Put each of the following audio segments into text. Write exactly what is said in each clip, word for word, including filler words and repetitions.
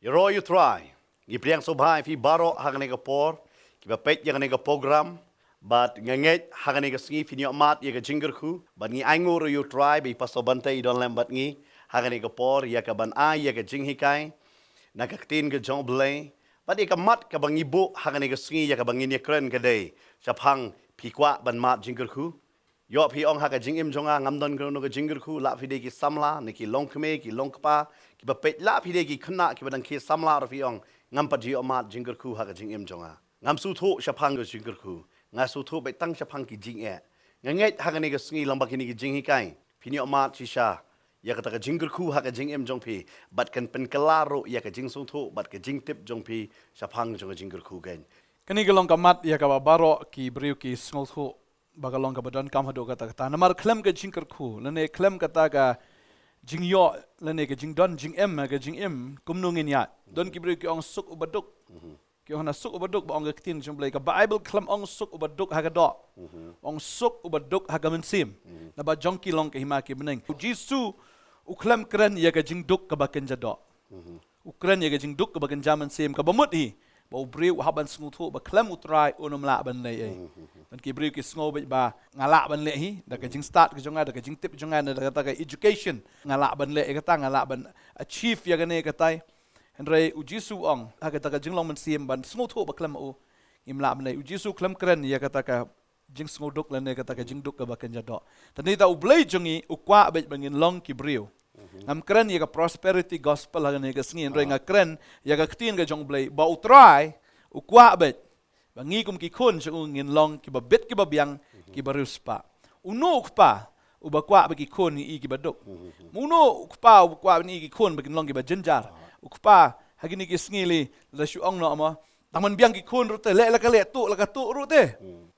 Ïaroh ïa u Trai. Ngi pdiang sngewbha ïa phi baroh ha kane ka por kiba peit ïa kane ka program. Bad nga ngeit ha kane ka sngi phin ïoh mad ïa ka jingkyrkhu, bad ngi ainguh ruh ïa u Trai ba i Pastor Bante i don lem bad ngi ha kane ka por ïa ka ban ai ïa ka jinghikai na ka ktien ka jong U Blei. Bad ïa ka mat kaba ngi buh ha kane ka sngi ïa kaba ngin ïakren ka dei shaphang phi kwah ban mad jingkyrkhu. Ïoh phi ong ha ka jingim jong nga ngam don kano kano ka jingkyrkhu, lah phi dei ki samla ne ki longkmie ki longkpa kiba peit, lah phi dei ki khynnah kiba dang khie samla ruh phi ong ngam pat ju ïoh mad jingkyrkhu ha ka jingim jong nga. Ngam sngewthuh shaphang ka jingkyrkhu. Nga sngewthuh beit tang shaphang ki jingeh. Nga ngeit ha kane ka sngi lyngba kine ki jinghikai phin ïoh mad shisha ïa kata ka jingkyrkhu ha ka jingim jong phi, bad kan pynkylla ruh ïa ka jingsngewthuh bad ka jingtip jong phi shaphang jong ka jingkyrkhu kein. Kane ka long ka mat ïa kaba baroh ki briew ki sngewthuh ba ka long kaba donkam haduh katta katta. Namar khlem ka jingkyrkhu lane khlem kata ka jingïoh lane ka jingdon jingem ha ka jingim, kumno ngin ïaid? Don ki briew ki ong suk uba duk. Ki ong na suk uba duk, ba ong ka ktien jong U Blei, ka Baibl khlem ong suk uba duk ha ka doh. Ong suk uba duk ha ka mynsiem. Naba jong ki long ka hima ki bneng. U Jisu u khlem kren ïa ka jingduk kaba kynja doh. U kren ïa ka jingduk kaba kynja mynsiem, kaba mut hi ba u briew u hap ban sngewthuh ba khlem u Trai un ym lah ban leh ei. Don ki briew ki sngew beit ba nga lah ban leh hi da ka jingstad ka jong nga, da ka jingtip jong nga, da kata ka education nga lah ban leh ïa kata, nga lah ban achieve ïa kane katai. Hynrei u Jisu u ong ha kata ka jinglong mynsiem ban sngewthuh ba khlem u ngim lah ban leh. U Jisu khlem kren ïa kata ka jingsngewduk lane kata ka jingduk kaba kynja doh. Tang ita U Blei jong ngi u kwah beit ba ngin long ki briew. Ngam kren ïa ka prosperity gospel ha kane ka sngi, hynrei nga kren ïa ka ktien ka jong U Blei ba u Trai u kwah beit ba ngi kum ki khun jong u ngin long kiba bit kiba biang, kiba riewspah. Uno u kpa uba kwah ba ki khun ngi i kiba duk? Uno u kpa uba kwah ba ngi i ki khun ba kin long kiba jynjar? U kpa ha kine ki sngi lei la shu ong noh mo, tang ban biang ki khun ruh te, leh la ka leh, tuh la ka tuh ruh te.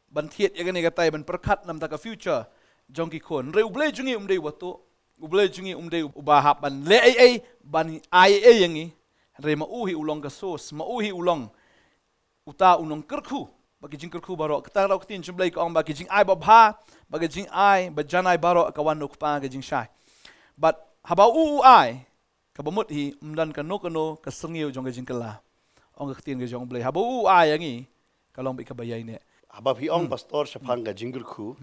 Ban thied ïa kane katai, ban pyrkhat namar ka future jong ki khun. Hynrei U Blei jong ngi um dei uba tuh. U Blei jong ngi um dei uba hap ban leh ei ei, ban ai ei ei ïa ngi. Hynrei ma u hi u long ka source, ma u hi u long uta u nongkyrkhu ba ki jingkyrkhu baroh. Kata ka daw ka ktien jong U Blei ka ong ba ki jingai babha, ba ki jingai bajanai baroh ka wan na u Kpa ka jingshai. Bad haba u u ai, kaba mut hi ym don kano kano ka syrngiew jong ka jingkylla. Ong ka ktien ka jong U Blei, haba u u ai ïa ngi, ka long beit kaba ïaineh. Haba phi ong, Pastor, shaphang ka jingkyrkhu,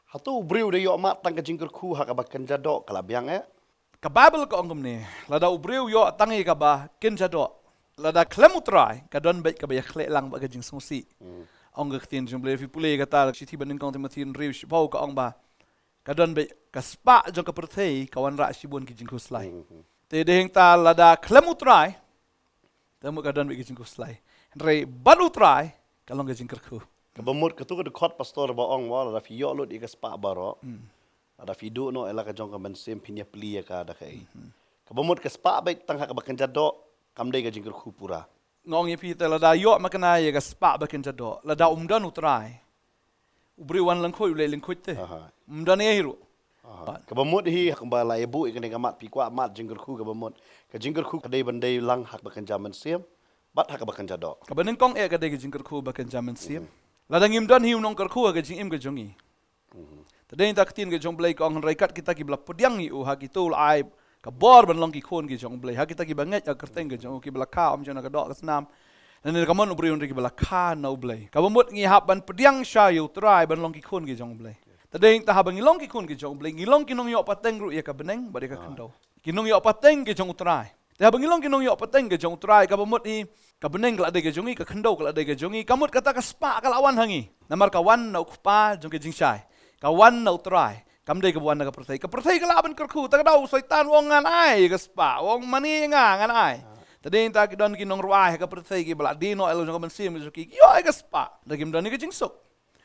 hato u briew u dei ïoh mad tang ka jingkyrkhu ha kaba kynja doh? Ka la biang eh. Ka Baibl ka ong kumne, lada u briew u ïoh tang ïa kaba kynja doh, lada khlem u Trai ka don beit kaba ïakhleh lang bad ka jingsngewsih. Ong ka ktien jong U Blei, phi pule ïa kata, shithi ba nyngkong Timothi hynriew shiphew, ka ong ba ka don beit ka spah jong ka pyrthei ka wanrah shibun ki jingkhuslai. Te dei hangta lada khlem u Trai, te mut ka don beit ka jingkhuslai. Hynrei bad u Trai ka long ka jingkyrkhu. Kaba mut katu ka dkhot, Pastor, ba ong mo, lada phi ïoh lut ïa ka spah baroh, lada phi duh noh ïa la ka jong ka mynsiem, phin ïa plie ïa ka da kaei? Kaba mut ka spah beit tang ha kaba kynja doh kam dei ka jingkyrkhu pura. Nga ong ïa phi te, lada ïoh makna ïa ka spah ba kynja doh, lada um don u Trai, u briew wan lyngkhuid u leh lyngkhuid te. Ym don ei ei ruh. Kaba mut hi, ha kaba la ïa buh ïa kane ka mat, phi kwah mad jingkyrkhu, kaba mut ka jingkyrkhu ka dei ban dei lang ha kaba kynja mynsiem bad ha kaba kynja doh. Kaba nyngkong eh ka dei ka jingkyrkhu ba kynja mynsiem. Lada ngim don hi u nongkyrkhu ha ka jingim ka jong ngi, te dei nangta ka ktien ka jong U Blei ka ong, hynrei kat kita kiba la pdiang ïa u, ha kita u la ai ka bor ban long ki khun ki jong U Blei, ha kita kiba ngeit ïa ka kyrteng ka jong u, kiba la kha ym jong na ka doh ka snam lane na ka mon u briew, hynrei kiba la kha na U Blei. Kaba mut ngi hap ban pdiang shai ïa u Trai ban long ki khun ki jong U Blei. Te dei nangta haba ngi long ki khun ki jong U Blei, ngi long ki nongïoh pateng ruh ïa ka bneng bad ïa ka khyndew. Ki nongïoh pateng ki jong u Trai. Te haba ngi long ki nongïoh pateng ki jong u Trai, kaba mut hi ka bneng ka la dei ka jong ngi, ka khyndew ka la dei ka jong ngi, ka mut kata ka spah ka la wan ha ngi namar ka wan na u Kpa jong ka jingshai, ka wan na u Trai, kam dei kaba wan na ka pyrthei. Ka pyrthei ka lah ban kyrkhu, ta ka daw u Soitan u ong ngan ai ka spah, u ong mane nga ngan ai. Te dei nangta ki don ki nongrwai ha ka pyrthei kiba la die noh ïa la jong ka mynsiem jong ki, ki ïoh ïa ka spah, da kim don ïa ka jingsuk.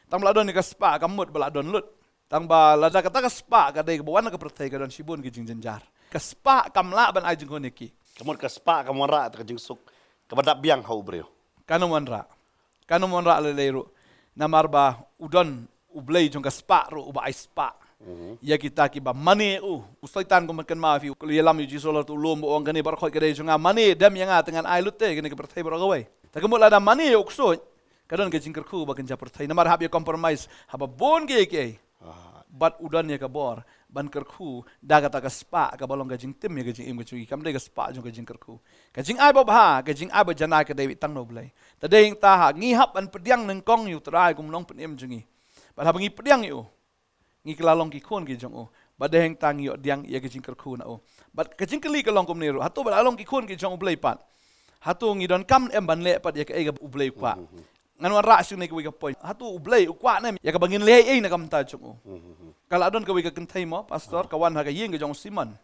Tang ba la don ïa ka spah, ka mut ba la don lut. Tang ba lada kata ka spah ka dei kaba wan na ka pyrthei, ka don shibun ki jingjynjar. Ka spah kam lah ban ai jinghun ïa ki. Ka mut ka spah kam wanrah ïa ka jingsuk kaba dap biang ha u briew. Kan ym wanrah. Kan ym wanrah lei lei ruh. Namar ba u don U Blei jong ka spah ruh uba ai spah ïa kita kiba mane u. U Soitan, kumba kynmaw ïa phi, u ïalam ïa u Jisu, la u lum, u ong kane baroh khoit ka dei jong nga, mane dem ïa nga te ngan ai lut te ïa kane ka pyrthei baroh kawei. Te ka mut lada mane ïa u ksuid, ka don ka jingkyrkhu ba kynja pyrthei namar hap ïa compromise ha ba bun kiei kiei. Bad u don ïa ka bor ban kyrkhu da kata ka spah kaba long ka jingtim ïa ka jingim ka jong ngi, kam dei ka spah jong ka jingkyrkhu. Ka jingai babha, ka jingai bajanai ka dei beit tang na U Blei. Te dei hangta ha ngi hap ban pdiang nyngkong ïa U Trai kum u nongpynim jong ngi. Bad haba ngi pdiang ïa u, ngi kylla long ki khun ki jong u. Bad dei hangta ngi ïoh pdiang ïa ka jingkyrkhu na u. Bad ka jingkylli ka long kumne ruh, hato ba la long ki khun ki jong U Blei pat, hato ngi donkam em ban leh pat ïa kaei kaba U Blei u kwah? Ngan wanrah shuh ïa kawei ka point. Hato U Blei u kwah ne em ïa kaba ngin leh ei na ka bynta jong u? Ka la don kawei ka kynthei mo, pastor, ka wan ha ka ïing ka jong u Simon.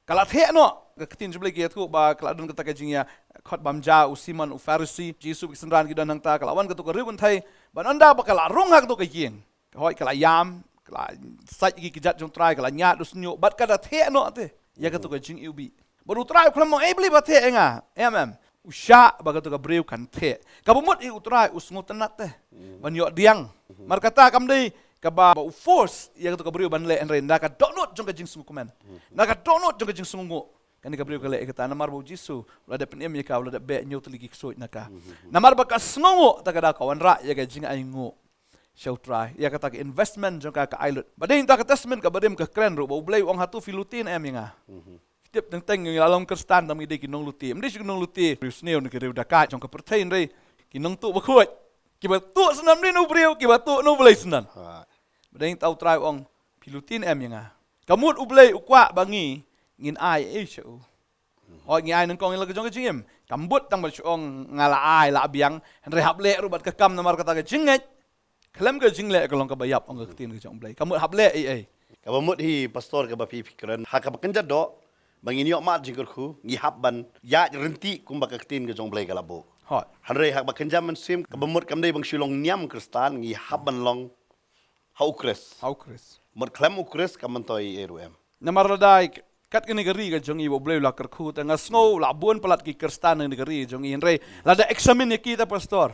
Ka la theh noh. Ka ktien jong U Blei ka ïathuh ba ka la don kata ka jingïakhot bam ja, u Simon u Pharisi, Jisu bad ki synran ki don hangta. Ka la wan kato ka riewkynthei, bad ynda ba ka la rung ha kato ka ïing, hooid, ka la ïam, ka la sait ïa ki kjat jong U Trai, ka la ñiad u shñiuh, bad ka da theh noh te ïa kato ka jingiwbih. Bad U Trai u khlem ong, "Ei Blei, ba theh ïa nga." Em, em. U shah ba kato ka briew kan theh. Kaba mut hi U Trai u sngewtynnad te ban ïoh pdiang. Namar kata kam dei kaba u force ïa kato ka briew ban leh, hynrei na ka dohnud jong ka jingsngewkmen, na ka dohnud jong ka jingsngewnguh, kane ka briew ka leh ïa kata, namar ba U Jisu u la dep pynim ïa ka, u la dep beh hynñiew tylli ki ksuid na ka. Namar ba ka sngewnguh, te ka daw ka wanrah ïa ka jingainguh sha U Trai ïa kata ka investment jong ka, ka ai lut. Bad dei hangta ka Testament kaba rim ka kren ruh ba U Blei u ong, "Hato phi lute ne em ïa nga?" Phi tip, teng teng ngi la long Khristan, tang ngi dei ki nonglute. Ym dei shu ki nonglute riewsniew ne ki riew dakaid jong ka pyrthei, hynrei ki nongtuh bakhuid. Kiba tuh syndon ym dei na u briew, kiba tuh na U Blei syndon. Bad dei hangta U Trai u ong, "Phi lute ne em ïa nga?" Ka mut U Blei u kwah ba ngi, ngin ai ei sha u. Hooid, ngi ai nyngkong ïa la ka jong ka jingim. Kam bud tang ban shu ong, "Nga la ai, la biang, hynrei hap leh ruh bad ka kam namar kata ka jingngeit." Khlem ka jingleh ka long kaba ïap, ong ka ktien ka jong U Blei. Ka mut hap leh ei ei. Kaba mut hi, pastor, kaba phi, phi kren, ha kaba kynja doh ba ngin ïoh mad jingkyrkhu, ngi hap ban ïaid ryntih kumba ka ktien ka jong U Blei ka la buh. Hooid. Hynrei ha kaba kynja mynsiem, kaba mut kam dei ban shu long niam Khristan, ngi hap ban long ha U Khrist. Ha U Khrist. Mut khlem U Khrist kam myntoi ei ruh em. Namar lada kat kane ka ri ka jong ngi ba U Blei u la kyrkhu, te nga sngew la bun palat ki Khristan ha kane ka ri ka jong ngi, hynrei lada examine ïa ki te, pastor,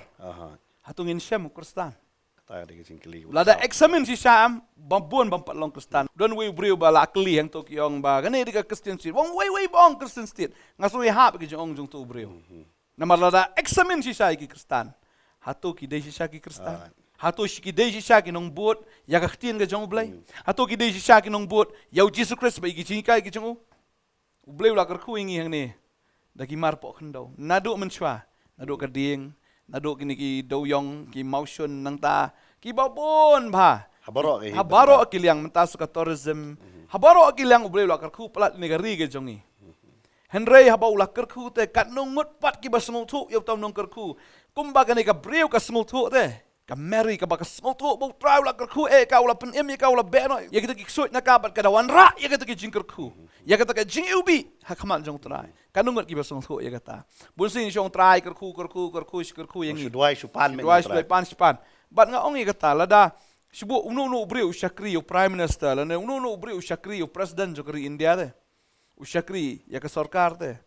hato ngin shem u Khristan? Kata ka dei ka jingkylli. Lada examine shisha, em, ba bun bym pat long Khristan. Don uwei u briew ba la kylli hangto, ki ong ba kane dei ka Christian state. Wan uwei uwei ba ong Christian state. Nga sngew ïahap ïa ka jingong jong uto u briew. Namar lada examine shisha ïa ki Khristan, hato ki dei shisha ki Khristan? Hato shi ki dei shisha ki nongbud ïa ka ktien ka jong U Blei? Hato ki dei shisha ki nongbud ïa U Jisu Khrist bad ïa ki jinghikai ki jong u? U Blei u la kyrkhu ïa ngi hangne da ki mar pohkhyndew, naduh mynshuwa, naduh ka dieng, naduh kine ki dewiong, ki mawshun, nangta kiba bun bha. Ha baroh ki, ha baroh ki liang, mynta sa ka tourism. Ha baroh ki liang U Blei u la kyrkhu palat ïa kane ka ri ka jong ngi. Hynrei haba u la kyrkhu te, katno ngut pat kiba sngewthuh ïa uta u nongkyrkhu kumba kane ka briew ka sngewthuh te? Ka Mary kaba ka sngewthuh ba U Trai u la kyrkhu ïa ka, u la pynim ïa ka, u la beh noh ïa kita ki ksuid na ka, bad ka da wanrah ïa kata ka jingkyrkhu, ïa kata ka jingiwbih ha khmat jong U Trai. Katno ngut kiba sngewthuh ïa kata? Bunsien shu ong, "Trai, kyrkhu, kyrkhu, kyrkhu, shu kyrkhu ïa ngi." Shu duwai, shu pan, shu duwai, shu duwai, pan, shu pan. Bad nga ong ïa kata, lada shu buh uno uno u briew u shakri ïa u Prime Minister, lane uno uno u briew u shakri ïa u President jong ka ri India te, u shakri ïa ka sorkar te,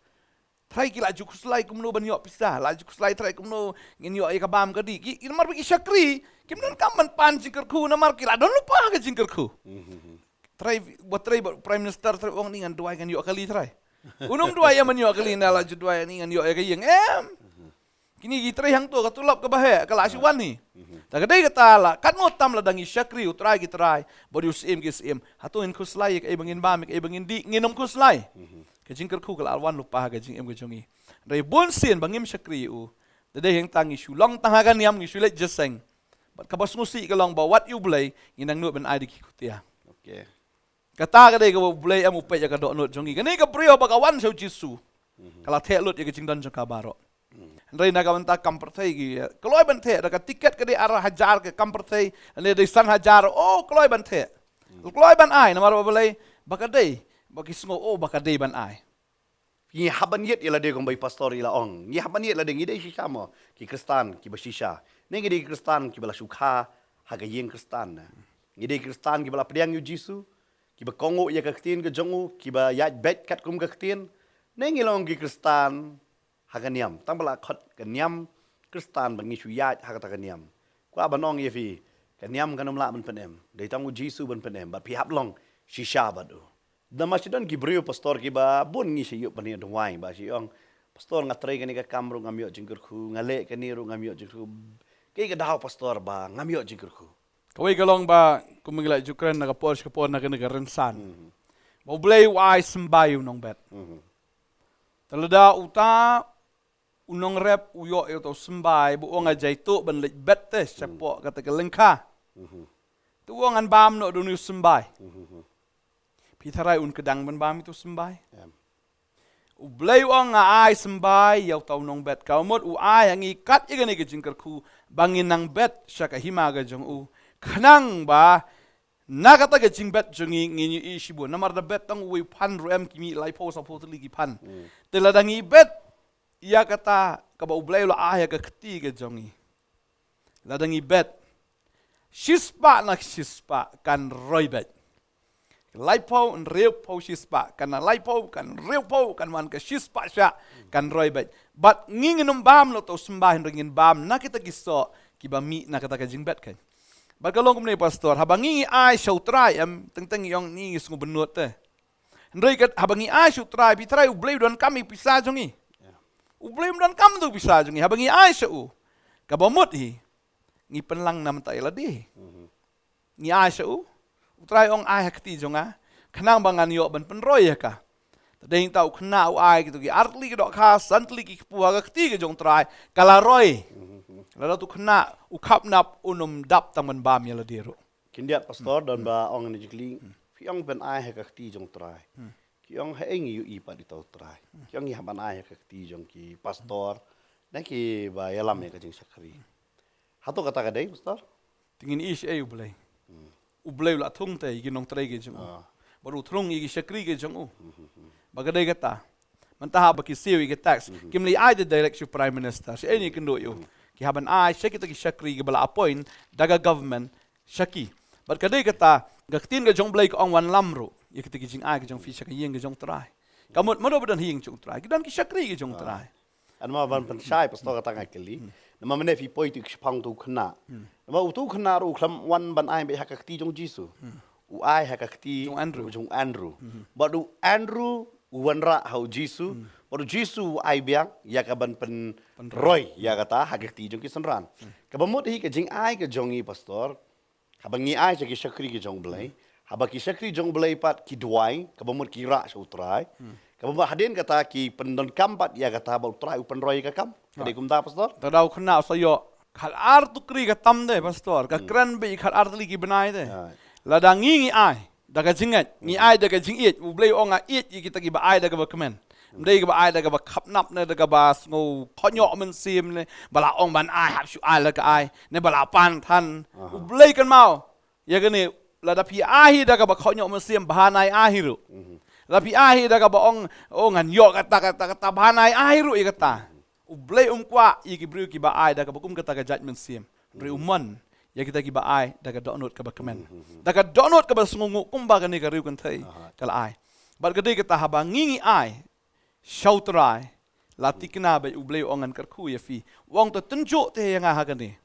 trai ki la ju khuslai kumno ban ïoh pisa, la ju khuslai trai kumno ngin ïoh ïa ka bam ka dih. Ki, namar ba ki shakri, kim donkam ban pan jingkyrkhu, namar ki la don lypa ka jingkyrkhu. Trai, wat trai ba Prime Minister trai ong, "Ni ngan duwai ngan ïoh kali trai." Uno um duwai ïa man ïoh kali, na la ju duwai, "Ni ngan ïoh ïa ka ïing." Em. Kine ki trei hangto, ka tulop kaba heh ka la shu wan hi. Ta ka dei kata la, katno tam lada ngi shakri U Trai ki trai bad U Syiem ki syiem, hato ngin khuslai ïa kaei ba ngin bam, ïa kaei ba ngin dih? Ngin ym khuslai. Ka jingkyrkhu ka la wan lypa ha ka jingim ka jong ngi. Hynrei bunsien ba ngim shakri ïa u, ta dei hangta ngi shu long tang ha ka niam, ngi shu leit jingïaseng. Bad kaba sngewsih ka long ba wat ïa U Blei ngi nang nud ban ai da ki khutia. Kata ka dei kaba U Blei em u peit ïa ka dohnud jong ngi. Kane ka briew ba ka wan sha U Jisu, ka la theh lut ïa ka jingdon jong ka baroh. Hynrei na ka bynta kam pyrthei ki, kloi ban theh, da ka tiket ka dei ar hajar, ka kam pyrthei ne dei san hajar, oh, kloi ban theh. Kloi ban ai, namar ba balei? Ba ka dei, ba ki sngew, oh, ba ka dei ban ai. Ngi hap ban ïit ïa lade kumba i pastor i la ong. Ngi hap ban ïit lade, ngi dei shisha mo ki Khristan kiba shisha? Ne ngi dei ki Khristan kiba la shu kha ha ka ïing Khristan na? Ngi dei ki Khristan kiba la pdiang ïa U Jisu, kiba kohnguh ïa ka ktien ka jong u, kiba ïaid beit katkum ka ktien? Ne ngi long ki Khristan ha ka niam, tang ba la khot ka niam Khristan ba ngi shu ïaid ha kata ka niam? Kwah ban ong ïa phi, ka niam kan ym lah ban pynim, dei tang U Jisu ban pynim, bad phi hap long shisha bad u. Namar shi don ki briew, pastor, kiba bun ngi shu ïoh ban ïa dawai ba shu ong, "Pastor, nga trei kane ka kam ruh ngam ïoh jingkyrkhu, nga leh kane ruh ngam ïoh jingkyrkhu. Kaei ka daw, pastor, ba ngam ïoh jingkyrkhu?" Kawei ka long ba, kum ngi la ju kren na ka por sha ka por na kane ka rynsan. Mhm. Ba U Blei u ai symbai ïa u nongbet. Mhm. Te lada uta u nongrep u ïoh ïa uta u symbai, ba u ong nga jaituh ban leit bet te shapoh kata ka lyngkha. Mhm. Te u ong ngan bam noh da une u symbai. Mhm. Phi tharai un kdang ban bam ïa uta u symbai? Em. U Blei u ong nga ai symbai ïa uta u nongbet. Ka mut u ai ha ngi kat ïa kane ka jingkyrkhu ba ngin nang bet sha ka hima ka jong u. Khnang ba na kata ka jingbet jong ngi ngin ïohi shibun. Namar da bet tang uwei u phan ruh em, ki mih laiphew saphew tylli ki phan. Hmm. Te lada ngi bet ïa kata kaba U Blei u la ai ha ka kti ka jong ngi. Lada ngi bet shispah na shispah kan roi beit. Laiphew, hynriewphew shispah, kan na laiphew, kan hynriewphew, kan wan ka shispah shah, kan roi beit. Bad ngi ngin ym bam noh uta u symbai, hynrei ngin bam na kita ki soh kiba mih na kata ka jingbet kein. Bad ka long kumne, Pastor, haba ngi ngi ai sha U Trai, em, teng teng ngi ong ngi ngi sngewbynnud te. Hynrei kat haba ngi ai sha U Trai, phi tharai U Blei u donkam ïa u pisa jong ngi? Ya. U Blei um donkam ïa uta u pisa jong ngi haba ngi ai sha u. Kaba mut hi, ngi pynlang na mynta ïa lade. Mhm. Ngi ai sha u. U Trai ong ai ha kti jong nga, khnang ba ngan ïoh ban pynroi ïa ka. Te dei nangta u khynnah u ai kito ki artylli ki dohkha, santylli ki kpu ha ka kti ka jong U Trai, ka la roi. Mhm. Lada uta u khynnah u khapnap, un ym dap tang ban bam ïa lade ruh. Khyndiat, Pastor, don ba ong na jingkylli, phi ong ban ai ha ka kti jong U Trai. Hmm. Ki ong haei ngi ïohi pat ïa uta U Trai. Hmm. Ki ong ngi hap ban ai ha ka kti jong ki pastor, ne kiba ïalam ïa ka jingshakri. Hato kata ka dei, Pastor? Te ngin ïohi shaei U Blei? Hmm. U Blei u la thung te ïa ki nongtrei ki jong u. Ah. Bad u thung ïa ki shakri ki jong u. Hmm, hmm, hmm. Ba ka dei kata. Mynta haba ki siew ïa ki tax, mhm, kim leit ai direct sha u Prime Minister. Shaei ngi kynduh ïa u? Mhm. Ki hap ban ai sha kita ki shakri kiba la appoint da ka government sha ki. Bad ka dei kata, ka ktien ka jong U Blei ka ong wanlam ruh ïa kita ki jingai ka jong phi sha ka ïing ka jong U Trai. Ka mut mano ba don ha ïing jong U Trai? Ki don ki shakri ki jong U Trai. Ah. Namar ban pynshai, Pastor, kata nga kylli. Hmm. Namar mynne phi poi ïa u shaphang uta u khynnah. Hmm. Namar uta u khynnah ruh u khlem wan ban ai beit ha ka kti jong u Jisu. Hmm. U ai ha ka kti jong u Andrew. Jong u Andrew. Hmm. Bad u Andrew u wanrah ha u Jisu. Hmm. Bad u Jisu u ai biang ïa ka ban pyn-, pynroi, pynroi ïa kata ha ka kti jong ki synran. Hmm. Kaba mut hi ka jingai ka jong ngi, Pastor. Haba ngi ai sha ki shakri ki jong U Blei. Hmm. Haba ki shakri jong U Blei pat ki duwai, kaba mut ki rah sha U Trai. Hmm. Kaba mut hadien kata ki pyndonkam pat ïa kata ba U Trai u pynroi ïa ka kam. Ka dei kumta, Pastor? Te da u khynnah u sa ïoh khatar tukri ka tam de, Pastor. Ka, hmm, kren beit khatar tylli ki bnai de. Right. Lada ngi ngi ai da ka jingngeit, ngi, hmm, ai da ka jingïeit, U Blei u ong nga ïeit ïa kita kiba ai da kaba kmen. Ym dei kaba ai da kaba khapnap ne da kaba sngew khot ñiuh mynsiem ne ba la ong ban ai hap shu ai la ka ai ne ba la pan than. Aha. U Blei kynmaw ïa kane, lada phi ai hi da kaba khot ñiuh mynsiem, bha nai ai hi ruh. Mhm. Lada phi ai hi da kaba ong, oh, ngan ïoh kata kata kata, bha nai ai hi ruh ïa kata. Mhm. U Blei um kwah ïa ki briew kiba ai da kaba kum kata ka jait mynsiem. Hynrei u mon ïa kita kiba ai da ka dohnud kaba kmen. Mhm, mhm. Da ka dohnud kaba sngewnguh kumba kane ka riew kynthei, aha, ka la ai. Bad ka dei kata, haba ngi ngi ai sha U Trai, la thikna beit, U Blei u ong ngan kyrkhu ïa phi. U ong to tynjuh te ïa nga ha kane.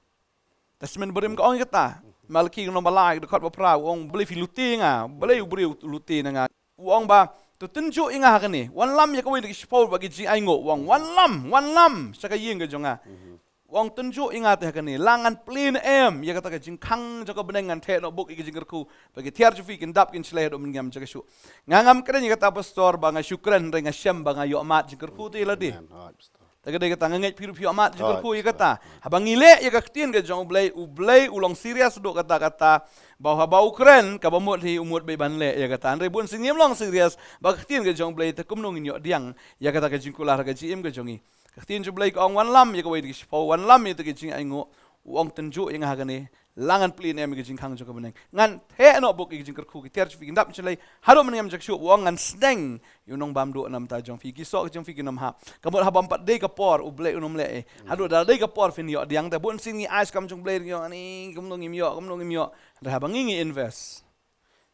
Testament Barim ka ong ïa kata. Malaki ka lynnong ba lai, ka dkhot ba phra, u ong balei phi lute ïa nga, balei u briew u lute na nga. U ong ba to tynjuh ïa nga ha kane. Wanlam ïa kawei na ki shiphew bad ki jingainguh. U ong wanlam, wanlam sha ka ïing ka jong nga. Mhm. U ong tynjuh ïa nga te ha kane. La ngan plie ne em ïa kata ka jingkhang jong ka bneng, ngan theh noh buk ïa ka jingkyrkhu. Ba ki tiar jong phi kin dap kin shlei haduh mynniam jong ka shuh. Nga ngam kren ïa kata, Pastor, ba nga shu kren, hynrei nga shem ba nga ïoh mad jingkyrkhu te ïa lade. Amen. Alright, Pastor. Te ka dei kata, nga ngeit phi ruh phi ïoh mad jingkyrkhu ïa kata. Haba ngi leh ïa ka ktien ka jong U Blei, U Blei u long serious haduh katta katta. Ba haba u kren, kaba mut hi u mut beit ban leh ïa kata. Hynrei bun sien ngim long serious ba ka ktien ka jong U Blei, te kumno ngin ïoh pdiang ïa kata ka jingkular ha ka jingim ka jong ngi. Ka ktien jong U Blei ka ong wanlam ïa kawei na ki shiphew, wanlam ïa kata ka jingainguh. U ong tynjuh ïa nga ha kane. La ngan plie ne em ïa ka jingkhang jong ka bneng. Ngan theh noh buk ïa ka jingkyrkhu, ki tiar jong phi kin dap shlei haduh mynniam jong ka shuh. U ong ngan sneng ïa u nongbamduh na bynta jong phi, ki soh ki jong phi kin ym hap. Ka mut haba ym pat dei ka por, U Blei un ym leh ei. Haduh da dei ka por phin ïoh pdiang te. Bun sien ngi ai sha ka kam jong U Blei, ngi ong ani kumno ngim ïoh, kumno ngim ïoh. Hynrei haba ngi ngi invest,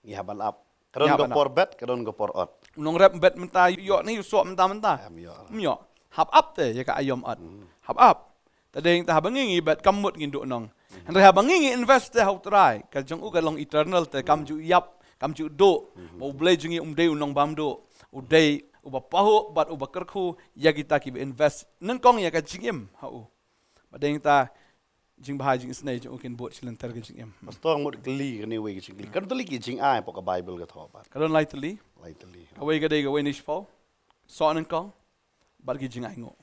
ngi hap ban ap. Ka don ka por bet, ka don ka por ot. U nongrep bet mynta, ïoh ne u soh mynta mynta? Ym ïoh. Ym ïoh. Hap ap te ïa ka aïom ot. Hmm. Hap ap. Te dei te haba ngi ngi bet kam mut ngin duh nong. Hmm. Hynrei haba ngi ngi invest te ha U Trai, ka jong u ka long eternal te, kam ju ïap, kam ju duh. Hmm. Ba U Blei jong ngi um dei u nongbamduh. U dei uba pahuh bad uba kyrkhu ïa kita kiba invest nyngkong ïa ka jingim ha u. Ba dei te jingbha jingisynei jong u kin bud shilynter ka jingim. Pastor, ngut kylli kane, wei ka jingkylli. Kan tylli ki jingai hapoh ka Bible ka thoh pat. Ka don lai tylli. Lai tylli. Kawei ka dei kawei na shiphew. Soh nyngkong. Bad ki jingainguh.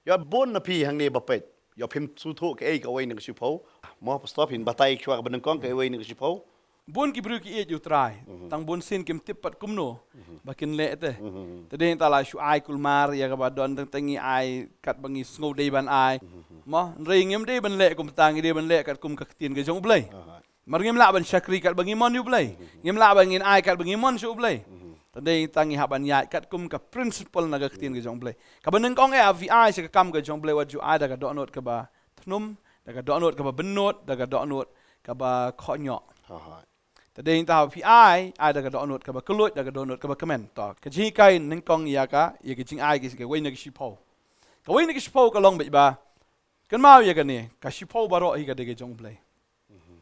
Ïa bun na phi hangne ba peit, ïa phim sngewthuh kaei kawei na ka shiphew. Mo pastor, phin batai shuwa kaba nyngkong kaei kawei na ka shiphew. Bun ki briew ki ïeit ïa u Trai. Mhm. Tang bun sien kim tip pat kumno. Mhm. Ba kin leh te. Mhm. Te dei ta la shu ai kulmar ïa kaba don tang tang ngi ai katba ngi sngew dei ban ai. Mhm. Mo, hynrei ngim dei ban leh kumta, ngi dei ban leh katkum ka ktien ka jong U Blei. Aha. Mar ngim lah ban shakri katba ngi mon ïa U Blei. Mhm. Ngim lah ban ngin ai katba ngi mon sha U Blei. Mhm. Te dei tang ngi hap ban ïaid katkum ka principle na ka ktien ka jong U Blei. Kaba nyngkong eh, phi ai sha ka kam ka jong U Blei, wat ju ai da ka dohnud kaba thnum, da ka dohnud kaba bynnud, da ka dohnud kaba khohñioh. Aha. Te dei ta phi ai, ai da ka dohnud kaba kylluid, da ka dohnud kaba kmen. To, ka jinghikai nyngkong ïa ka, ïa ka jingai ka, kawei na ka shiphew. Kawei na ka shiphew ka long beit ba, kynmaw ïa kane, ka shiphew baroh hi ka dei ka jong U Blei. Mhm.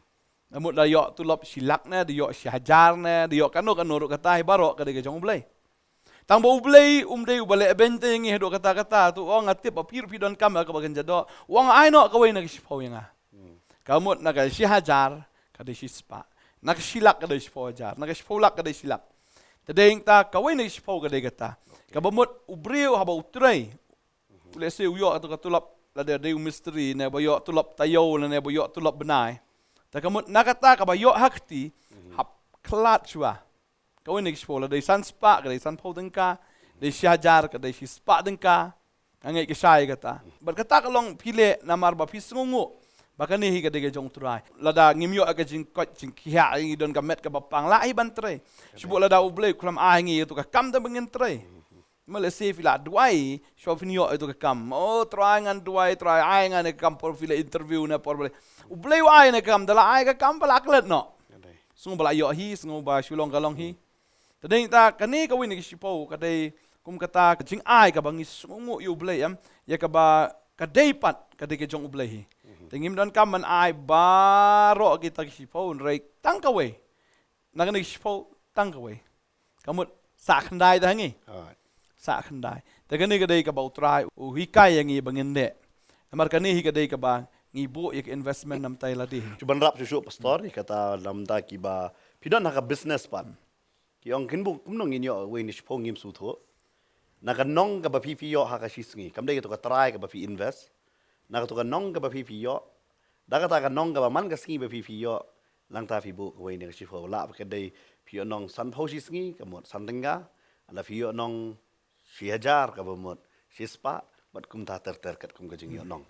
Namut da ïoh tulop shi lak ne, da ïoh shi hajar ne, da ïoh kano kano ruh kata hi baroh ka dei ka jong U Blei. Tang ba U Blei um dei uba leh beiñ te ïa ngi haduh katta katta, te u ong nga tip ba phi ruh phi donkam ïa kaba kynja doh. U ong ai noh kawei na ka shiphew ïa nga. Hmm. Ka mut na ka shi hajar ka dei shi spah. Na ka shi lak ka dei shiphew hajar. Na ka shiphew lak ka dei shi lak. Te dei ta kawei na ka shiphew ka dei kata. Okay. Kaba mut u briew haba u trei. Mhm. Let's say u ïoh tu ka tulop, lada dei u mistri ne ba ïoh tulop taïew ne ba ïoh tulop bnai. Te ka mut na kata kaba ïoh ha kti, mhm, hap khlad shuwa. Kawei na ka shiphew, lada dei san spah ka dei sanphew tyngka, dei shi hajar ka dei shi spah tyngka. Nga ngeit ka shai kata. Bad kata ka long phi leh namar ba phi sngewnguh ba kane hi ka dei ka jong U Trai. Lada ngim ïoh ka jingkoit jingkhiah, ngi don ka met kaba pang, lah hi ban trei. Shibun lada U Blei u khlem ai ngi ïa tu ka kam te ba ngin trei. Ma lehse phi la duwai, shuwa phin ïoh ïa tu ka kam. Oh, Trai ngan duwai, Trai ai ngan ïa ka kam, por phi la interview ne por ba la, U Blei u ai ne ka kam, da la ai ka kam ba la klet noh. Ka dei. Sngew ba la ïoh hi, sngew ba shu long ka long hi. Te dei ta kane kawei na ka shiphew ka dei kum kata ka jingai kaba ngi sngewnguh ïa U Blei, em, ïa kaba ka dei pat ka dei ka jong U Blei hi. Mhm. Te ngim donkam ban ai baroh kita ka shiphew, hynrei tang kawei na kane ka shiphew, tang kawei. Ka mut sah khyndai te ha ngi. Alright. Sah khyndai. Te kane ka dei kaba U Trai u hikai ïa ngi ba ngin leh. Namar kane hi ka dei kaba ngi buh ïa ka investment namta ïa lade hi. Shu ban wrap shuh shuh, Pastor, ïa kata namta kiba phi don ha ka business pat. Ki ong kin buh kumno ngin ïoh wei na shiphew, ngim sngewthuh. Na ka nong kaba phi phi ïoh ha ka shi sngi, kam dei kato ka trai kaba phi invest. Na kato ka nong kaba phi phi ïoh, da kata ka nong kaba man ka sngi ba phi phi ïoh, nangta phi buh kawei na ka shiphew. Lah ba ka dei phi ïoh nong sanphew shi sngi, ka mut san tyngka. Lada phi ïoh nong shi hajar, kaba mut shi spah, bad kumta ter ter katkum ka jingïoh nong.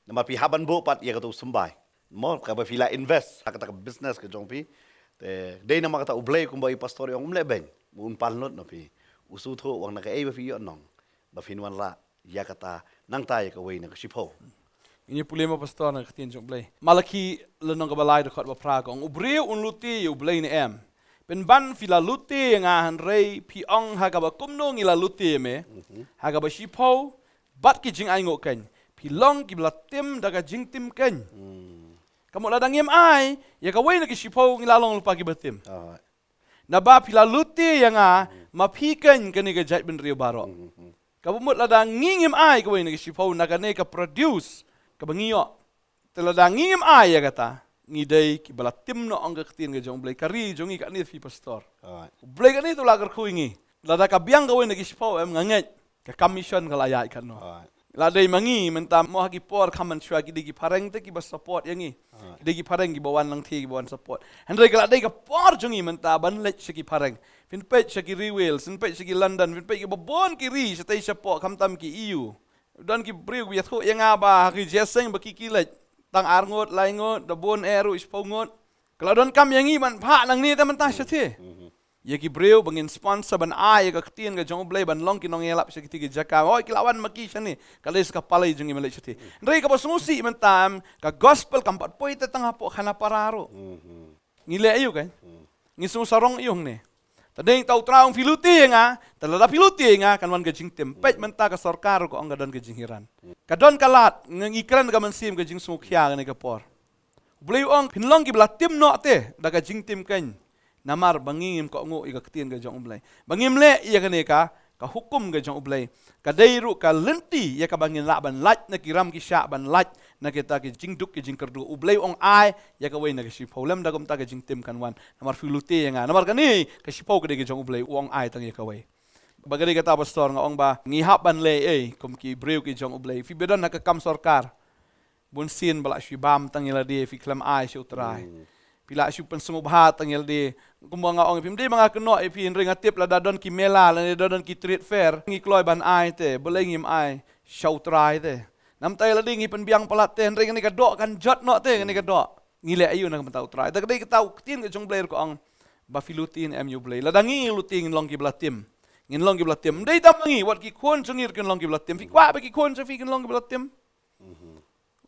Namar phi hap ban buh pat ïa kato u symbai, mo, kaba phi la invest ha kata ka business ka jong phi. Te dei namar kata U Blei kumba i pastor i ong um leh beiñ, ba un pan lut na phi. U sngewthuh wan na kaei ba phi ïoh nong, ba phin wanrah ïa kata, nangta ïa kawei na ka shiphew. Ngin ïa pule mo, Pastor, na ka ktien jong U Blei. Malaki lynnong kaba lai, dkhot ba phra ka ong, u briew un lute ïa U Blei ne em? Pynban phi la lute ïa nga, hynrei phi ong, ha kaba kumno ngi la lute ïa me? Mhm. Ha kaba shiphew bad ki jingainguh keiñ. Phi long kiba la tim da ka jingtim keiñ. Hmm. Ka mut lada ngim ai ïa kawei na ki shiphew, ngi la long lypa kiba tim. Ah. Naba phi la lute ïa nga, ma phi keiñ kane ka jaitbynriew baroh. Mhm. Kaba mut lada ngi ngim ai kawei na ki shiphew na kane ka produce kaba ngi ïoh. Te lada ngi ngim ai ïa kata, ngi dei kiba la tim noh, ong ka ktien ka jong U Blei. Ka ri jong ngi kane, phi pastor. Alright. U Blei kane u la kyrkhu ïa ngi. Lada ka biang kawei na ki shiphew, em, nga ngeit ka commission ka la ïaid katno. Alright. La dei ma ngi mynta, mo, ha ki por kham mynshuwa ki dei ki phareng te kiba support ïa ngi. Alright. Ki dei ki phareng kiba wan langthie, kiba wan support. Hynrei ka la dei ka por jong ngi mynta ban leit sha ki phareng. Phin peit sha ki Ri Wales, phin peit sha ki London, phin peit kiba bun ki ri shatei shapoh, khamtam ki E U. Don ki briew ba ïathuh ïa nga ba ha ki jingïaseng ba ki, ki leit tang ar ngut, lai ngut, da bun eh ruh shiphew ngut. Ka la donkam ïa ngi ban phah nangne te mynta shatei. Mhm. Ïa ki briew ba ngin sponsor ban ai ïa ka ktien ka jong U Blei ban long ki nongïalap sha kitei ki jaka. Hooid, ki la wan ma ki shane. Ka dei sa ka palei jong ngi ban leit shatei. Hynrei kaba sngewsih mynta, em, ka gospel kam pat poi te tang hapoh Khanapara ruh. Mhm. Ngi leh aïu keiñ? Hmm. Ngi sngewsarong aïu hangne? Te dei ta U Trai u ong phi lute ïa nga, te lada phi lute ïa nga kan wan ka jingtim. Hmm. Peit mynta ka sorkar ruh ka ong ka don ka jinghiran. Hmm. Ka don ka lad, ngi kren ka mynsiem ka jingsngewkhia kane ka por. U Blei u ong phin long kiba la tim noh te da ka jingtim keiñ. Namar ba ngi ngim kohnguh ïa ka ktien ka jong U Blei. Ba ngim leh ïa kane ka ka hukum ka jong U Blei ka dei ruh ka lynti ïa kaba ngin lah ban lait na ki ram ki shah, ban lait na kita ki jingduk ki jingkyrduh. U Blei u ong ai ïa kawei na ka shiphew, lymda kumta ka jingtim kan wan. Namar phi lute ïa nga, namar kane ka shiphew ka dei ka jong U Blei, u ong ai tang ïa kawei. Ba ka dei kata, pastor, nga ong ba ngi hap ban leh ei kum ki briew ki jong U Blei. Phi ba don ha ka kam sorkar, bun sien ba lah shu bam tang ïa lade, phi khlem ai sha U Trai. Phi lah shu pynsngewbha tang ïa lade. Kumba nga ong ïa phi, ym dei ba nga kynnoh ïa phi, hynrei nga tip lada don ki mela, lada don ki trade fair, ngi kloi ban ai te, balei ngim ai sha U Trai te? Namta ïa lade ngi pynbiang palat te, hynrei kane ka doh kan jot noh te, kane ka doh. Ngi leh aïu na ka bynta U Trai? Te ka dei kata ka ktien ka jong U Blei ruh ka ong ba phi lute ne em ïa U Blei. Lada ngi lute ngin long kiba la tim. Ngin long kiba la tim. Ym dei tang ma ngi, wat ki khun jong ngi ruh kin long kiba la tim. Phi kwah ba ki khun jong phi kin long kiba la tim?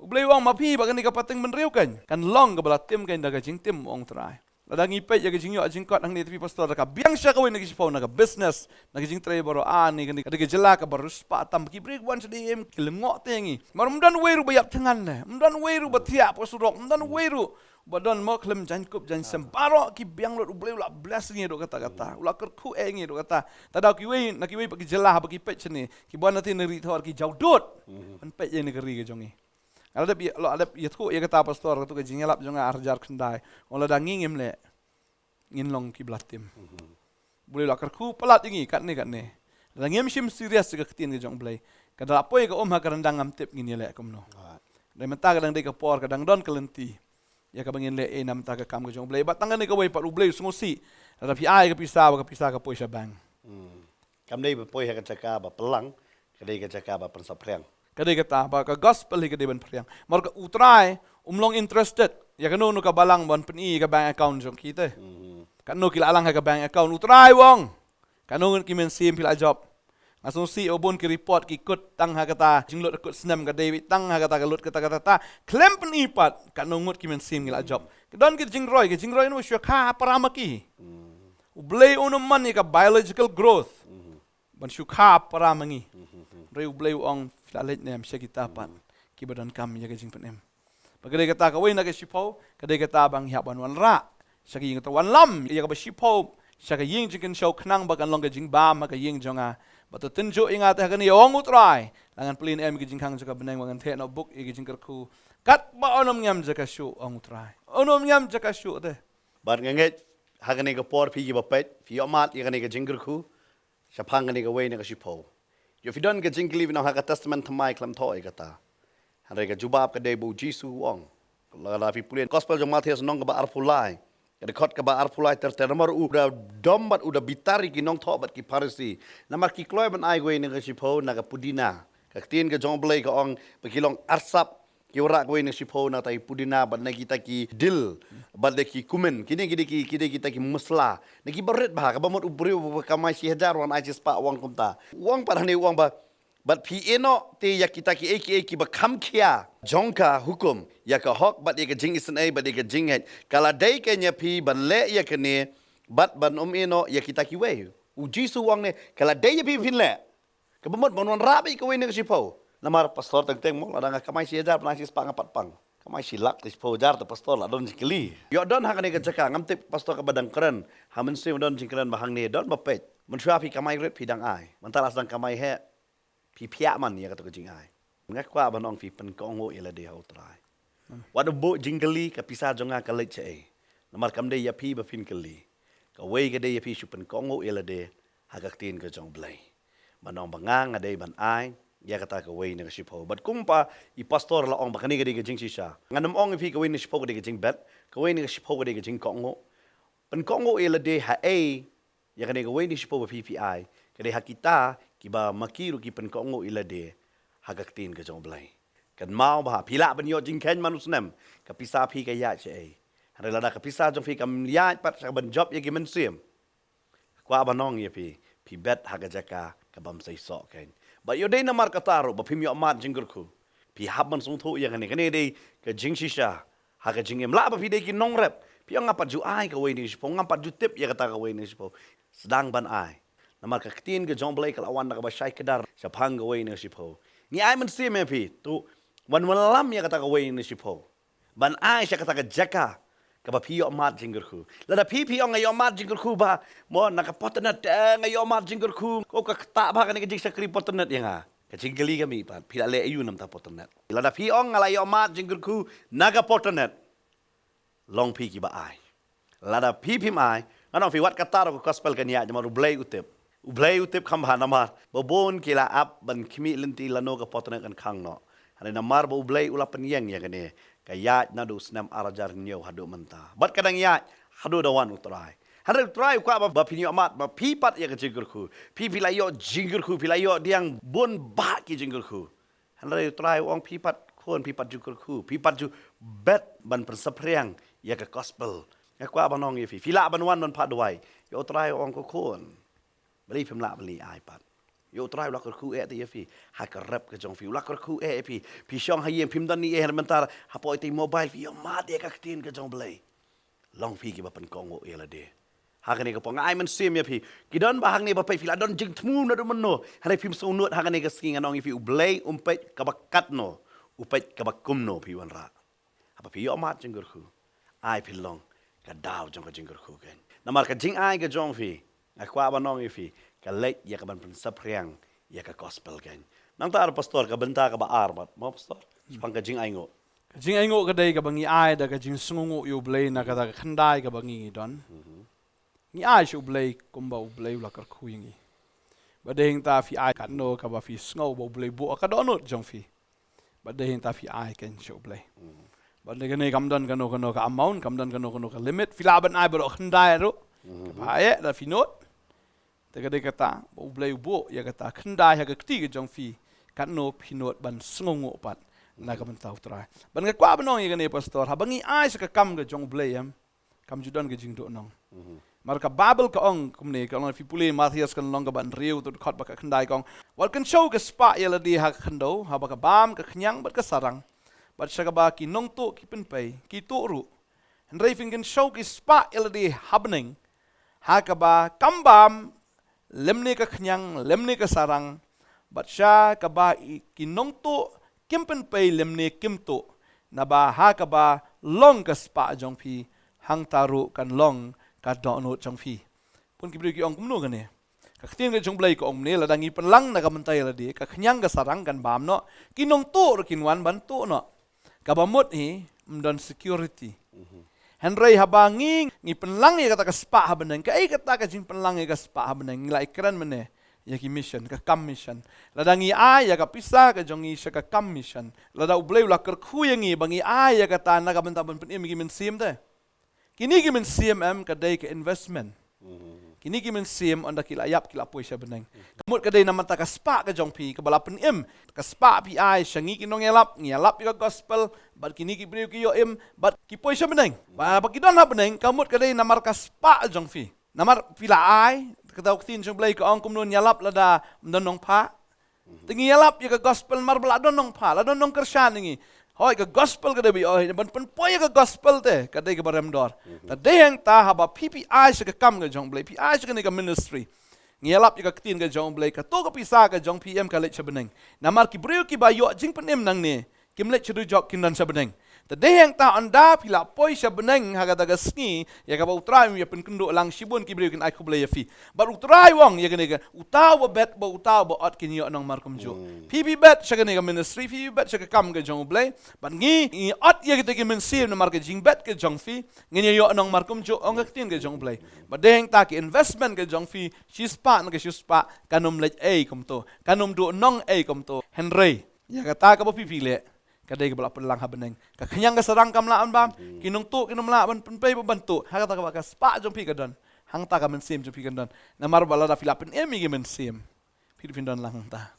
U Blei u ong ma phi ba kane ka pateng bynriew kan, kan long kaba la tim kan da ka jingtim, u ong U Trai. Lada ngi peit ïa ka jingïoh jingkot hangne, te phi, pastor, da ka biang sha kawei na ka shiphew, na ka business, na ka jingtrei baroh, ah, ne kane ka dei ka jylla kaba riewspah tam, ki briew wan sha dei em, ki lyngngoh te ngi. Namar ym don uwei ruh ba ïap thngan ne, ym don uwei ruh ba thiah hapoh surok, ym don uwei ruh ba don mo khlem jaiñkup jaiñsem. Baroh ki biang lut, U Blei u la bless ngi ruh kata kata, u la kyrkhu ïa ngi ruh kata. Te da kiwei na kiwei pat ki jylla haba ki peit shane, ki wan na te na ri thor, ki jaw dud ban peit ïa kane ka ri ka jong ngi. Nga la dep ïa, la dep ïathuh ïa kata, pastor, katto ka jingïalap jong nga ar hajar khyndai. Ong lada ngi ngim leh, ngin long kiba la tim. U Blei u la kyrkhu palat ïa ngi katne katne. Lada ngim shim serious ïa ka ktien ka jong U Blei, ka da la poi ka um ha ka ryndang, ngam tip ngin ïaleh kumno. Dei mynta ka dang dei ka por, ka dang don ka lynti ïa kaba ngin leh ei namar ka kam ka jong U Blei. Bad tang kane kawei pat, U Blei u sngewsih lada phi ai ka pisa, ba ka pisa ka poi sha bank. Kam dei ba poi ha ka jaka ba pynlang, ka dei ka jaka ba pynsaphriang. Ka dei kata ba ka gospel hi ka dei ban phriang. Namar ka U Trai um long interested ïa kano kano ka balang ban pyni ïa ka bank account jong ki te. Kano ki la lang ha ka bank account, U Trai u ong, kano ngut ki mynsiem phi la jop. Nga sngewsih ba bun ki report ki kut tang ha kata jinglut kut snem, ka dei tang ha kata ka lut kata kata kata. Khlem pyni pat kano ngut ki mynsiem ki la jop. Ka don ki jingroi, ki jingroi, no shu kha para ma ki. U Blei un ym mon ïa ka biological growth ban shu kha para ma ngi. Hynrei U Blei u ong, phi la leit ne em sha kita pat kiba donkam ïa ka jingpynim. Ba ka dei kata kawei na ka shiphew, ka dei kata ba ngi hap ban wanrah sha ka ïing, kata wanlam ïa kaba shiphew sha ka ïing jingkynshew, khnang ba kan long ka jingbam ha ka ïing jong nga. Ba to tynjuh ïa nga te ha kane, ong U Trai, la ngan plie ne em ïa ka jingkhang jong ka bneng, ba ngan theh noh buk ïa ka jingkyrkhu. Katba un ym ngiam jaka shuh, ong U Trai. Un ym ngiam jaka shuh te. Bad nga ngeit ha kane ka por, phi kiba peit, phi ïohmad ïa kane ka jingkyrkhu shaphang kane kawei na ka shiphew. Ïoh phi don ka jingkylli, phi ong ha ka Testament Thymmai khlem thoh ïa kata. Hynrei ka jubab ka dei ba U Jisu u ong. Lada phi pule Gospel jong Mathaios lynnong kaba arphew lai, ka dkhot kaba arphew lai ter ter, namar u da dom bad u da bitar ïa ki nongthoh bad ki Pharisi. Namar ki kloi ban ai kawei na ka shiphew na ka pudina. Ka ktien ka jong U Blei ka ong ba ki long arsap ki wanrah kawei na ka shiphew na kita ki pudina bad na kita ki dill bad na ki cumin. Kine ki dei ki, ki dei kita ki masala, na kiba rit bha. Kaba mut u briew ba kamai shi hajar, wan ai shi spah, u ong kumta. U ong pat hangne, u ong ba, bad phi ïehnoh te ïa kita kiei kiei kiba kham khia jong ka hukum, ïa ka hok bad ïa ka jingisynei bad ïa ka jingngeit, ka la dei kein ïa phi ban leh ïa kane bad ban ym ïehnoh ïa kita kiwei. U Jisu u ong ne, ka la dei ïa phi phin leh. Kaba mut ban wanrah beit kawei na ka shiphew. Namar pastor, teng teng mo, lada nga kamai shi hajar, pynai shi spah, nga pat pang. Kamai shi lak, te shiphew hajar, te pastor, la don jingkylli. Ïoh don ha kane ka jaka, ngam tip pastor kaba dang kren ha mynsiem, don jingkren ba hangne don ba peit. Mynshuwa phi kamai rit, phi dang ai. Mynta la sdang kamai heh, phi phiah man ïa kato ka jingai. Nga kwah ban ong, phi pynkohnguh ïa lade ha U Trai. Wat buh jingkylli, ka pisa jong nga ka leit shaei. Namar kam dei ïa phi ba phin kylli. Kawei ka dei ïa phi shu pynkohnguh ïa lade ha ka ktien ka jong U Blei. Ban ong ba nga, nga dei ban ai ïa kata kawei na ka shiphew. Bad kumba i pastor la ong ba kane ka dei ka jingshisha, ngan ym ong ïa phi kawei na ka shiphew ka dei ka jingbet, kawei na ka shiphew ka dei ka jingkohnguh. Pynkohnguh ïa lade haei? Ïa kane kawei na ka shiphew ba phi phi ai, ka dei ha kita kiba ma ki ruh ki pynkohnguh ïa lade ha ka ktien ka jong U Blei. Kynmaw bha, phi lah ban ïoh jingkheiñ man u snem, ka pisa phi ka ïaid shaei? Hynrei lada ka pisa jong phi kam ïaid pat sha ban jop ïa ki mynsiem, kwah ban ong ïa phi, phi bet ha ka jaka ka bym seisoh kein. Bad ïoh dei namar kata ruh ba phim ïohmad jingkyrkhu. Phi hap ban sngewthuh ïa kane, kane dei ka jingshisha ha ka jingim. Lah ba phi dei ki nongrep, phi ong, nga pat ju ai kawei na ka shiphew, nga pat ju tip ïa kata kawei na ka shiphew. Sdang ban ai. Namar ka ktien ka jong U Blei ka la wan da kaba shai kdar shaphang kawei na ka shiphew. Ngi ai mynsiem ïa phi, to wan wanlam ïa kata kawei na ka shiphew. Ban ai sha kata ka jaka Kaba phi ïoh mad jingkyrkhu. Lada phi phi ong nga ïoh mad jingkyrkhu ba, mo na ka Porternet, eh, nga ïoh mad jingkyrkhu. Ko ka kata ba kane ka jingshakri Porternet ïa nga. Ka jingkylli ka mih pat, phi la leh aïu namar Porternet. Lada phi ong nga la ïoh mad jingkyrkhu na ka Porternet, long phi kiba ai. Lada phi phim ai, ngan ong phi wat kata ruh ka gospel kan ïaid, namar U Blei u tip. U Blei u tip kham bha namar ba bun ki la ap ban khmih lynti lano ka Porternet kan khang noh. Hynrei namar ba U Blei u la pynïeng ïa kane, ka ïaid naduh u snem ar hajar hynñiew haduh mynta. Bad ka dang ïaid haduh da wan U Trai. Hynrei U Trai u kwah ba, ba phin ïoh mad, ba phi pat ïa ka jingkyrkhu. Phi phi la ïoh jingkyrkhu, phi la ïoh diang bun bah ki jingkyrkhu. Hynrei U Trai u ong phi pat khun, phi pat ju kyrkhu, phi pat ju bet ban pynsaphriang ïa ka gospel. Nga kwah ban ong ïa phi, phi lah ban wan ban phah duwai. Ïa U Trai u ong ko khun, balei phim lah ban leit ai pat? Ïa U Trai u la kyrkhu eh te ïa phi. Ha ka rep ka jong phi u la kyrkhu eh ïa phi. Phi shong ha ïing phim don ei ei, hynrei mynta hapoh ïa te mobile phi ïoh mad ïa ka ktien ka jong U Blei. Long phi kiba pynkohnguh ïa lade. Ha kane ka por nga ai mynsiem ïa phi. Ki don ba hangne ba peit phi la don jingthmu naduh mynno. Hynrei phim sngewnud ha kane ka sngi, ngan ong ïa phi, U Blei um peit kaba katno, u peit kaba kumno phi wanrah. Haba phi ïoh mad jingkyrkhu, ai phin long ka daw jong ka jingkyrkhu kein. Namar ka jingai ka jong phi, nga kwah ban ong ïa phi, ka leit ïa ka ban pynsaphriang ïa ka gospel kein. Nangta ar pastor, ka bynta kaba ar pat, mo pastor? Shaphang ka jingainguh. Ka jingainguh ka dei kaba ngi ai da ka jingsngewnguh ïa U Blei na kata ka khyndai kaba ngi ngi don. Mhm. Ngi ai sha U Blei kumba U Blei u la kyrkhu ïa ngi. Bad dei hangta phi ai katno kaba phi sngew ba U Blei buh ka dohnud jong phi. Bad dei hangta phi ai kein sha U Blei. Mhm. Bad dei kane kam don kano kano ka amount, kam don kano kano ka limit, phi lah ban ai baroh khyndai ruh. Mhm. Kaba ai da phi nud. Te ka dei kata ba U Blei u buh ïa kata khyndai ha ka kti ka jong phi, katno phi nud ban sngewnguh pat na ka bynta U Trai. Bad nga kwah ban ong ïa kane pastor, haba ngi ai sha ka kam ka jong U Blei em, kam ju don ka jingduhnong. Mhm. Mar ka Baibl ka ong kumne, ka ong, phi pule Mathaios ka lynnong kaba hynriew, ka dkhot ba ka khyndai, ka ong, wat kynshew ka spah ïa lade ha ka khyndew, haba ka bam, ka khñiang bad ka sarang. Bad sha kaba ki nongtuh ki pynpei, ki tuh ruh. Hynrei phin kynshew ki spah ïa lade ha bneng, ha kaba kam bam lymne ka khñiang lymne ka sarang, bad sha kaba i, ki nongtuh kim pynpei lymne kim tuh, naba ha kaba long ka spah jong phi, hangta ruh kan long ka dohnud jong phi. Bun ki briew ki ong, kumno kane? Ka ktien ka jong U Blei ka ong kumne, lada ngi pynlang na ka bynta ïa lade, ka khñiang ka sarang kan bam noh, ki nongtuh ruh kin wan ban tuh noh. Kaba mut hi, ym don security. Mhm. Hynrei haba ngi, ngi pynlang ïa kata ka spah ha bneng, kaei kata ka jingpynlang ïa ka spah ha bneng, ngi la ïakren mynne ïa ki mission, ka kam mission. Lada ngi ai ïa ka pisa ka jong ngi sha ka kam mission, lada U Blei u la kyrkhu ïa ngi ba ngi ai ïa kata na ka bynta ban pynim ïa ki mynsiem te. Kine ki mynsiem em ka dei ka investment. Mhm. Kine ki mynsiem ynda ki la ïap ki la poi sha bneng. Ka mut ka dei namar kata ka spah ka jong phi kaba la pynim, ka spah phi ai sha ngi ki nongïalap, ngi ïalap ïa ka gospel, bad kine ki briew ki ïoh im, bad ki poi sha bneng. Ba, ba ki don ha bneng, ka mut ka dei namar ka spah jong phi. Namar phi la ai, kata ka ktien jong U Blei ka ong kumno, ngi ïalap lada ym don nongphah. Te ngi ïalap ïa ka gospel namar ba la don nongphah, la don nongkyrshan ïa ngi. Hooid, ka gospel ka dei ba ïoh, ban pynpoi ïa ka gospel te ka dei kaba remdor. Mhm. Te dei hangta haba phi phi ai sha ka kam ka jong U Blei, phi ai sha kane ka ministry. Ngi ïalap ïa ka ktien ka jong U Blei, kato ka pisa ka jong phi em ka leit sha bneng. Namar ki briew kiba ïoh jingpynim nangne, kim leit sha dujok, kin don sha bneng. Te dei hangta ynda phi la poi sha bneng ha kata ka sngi, ïa kaba U Trai um ïa pynkynduh lang, shibun ki briew kin ai khublei ïa phi. Bad U Trai u ong ïa kane ka, uta uba bet bad uta uba ot kin ïoh nongmar kumjuh. Hmm. Phi phi bet sha kane ka ministry, phi phi bet sha ka kam ka jong U Blei. Bad ngi, ngi ot ïa kita ki mynsiem namar ka jingbet ka jong phi, ngin ïa ïoh nongmar kumjuh, ong ka ktien ka jong U Blei. Bad dei hangta ki investment ka jong phi, shispah na ka shispah, kan ym leit ei kumto, kan ym duhnong ei kumto. Hynrei ïa kata kaba phi phi leh, ka dei kaba la pynlang ha bneng. Ka khñiang ka sarang kam lah ban bam, hmm, ki nongtuh kin ym lah ban pynpei ban tuh. Ha kata kaba ka spah jong phi ka don, hangta ka mynsiem jong phi kan don. Namar ba lada phi la pynim ïa ki mynsiem, phi phin don lang hangta.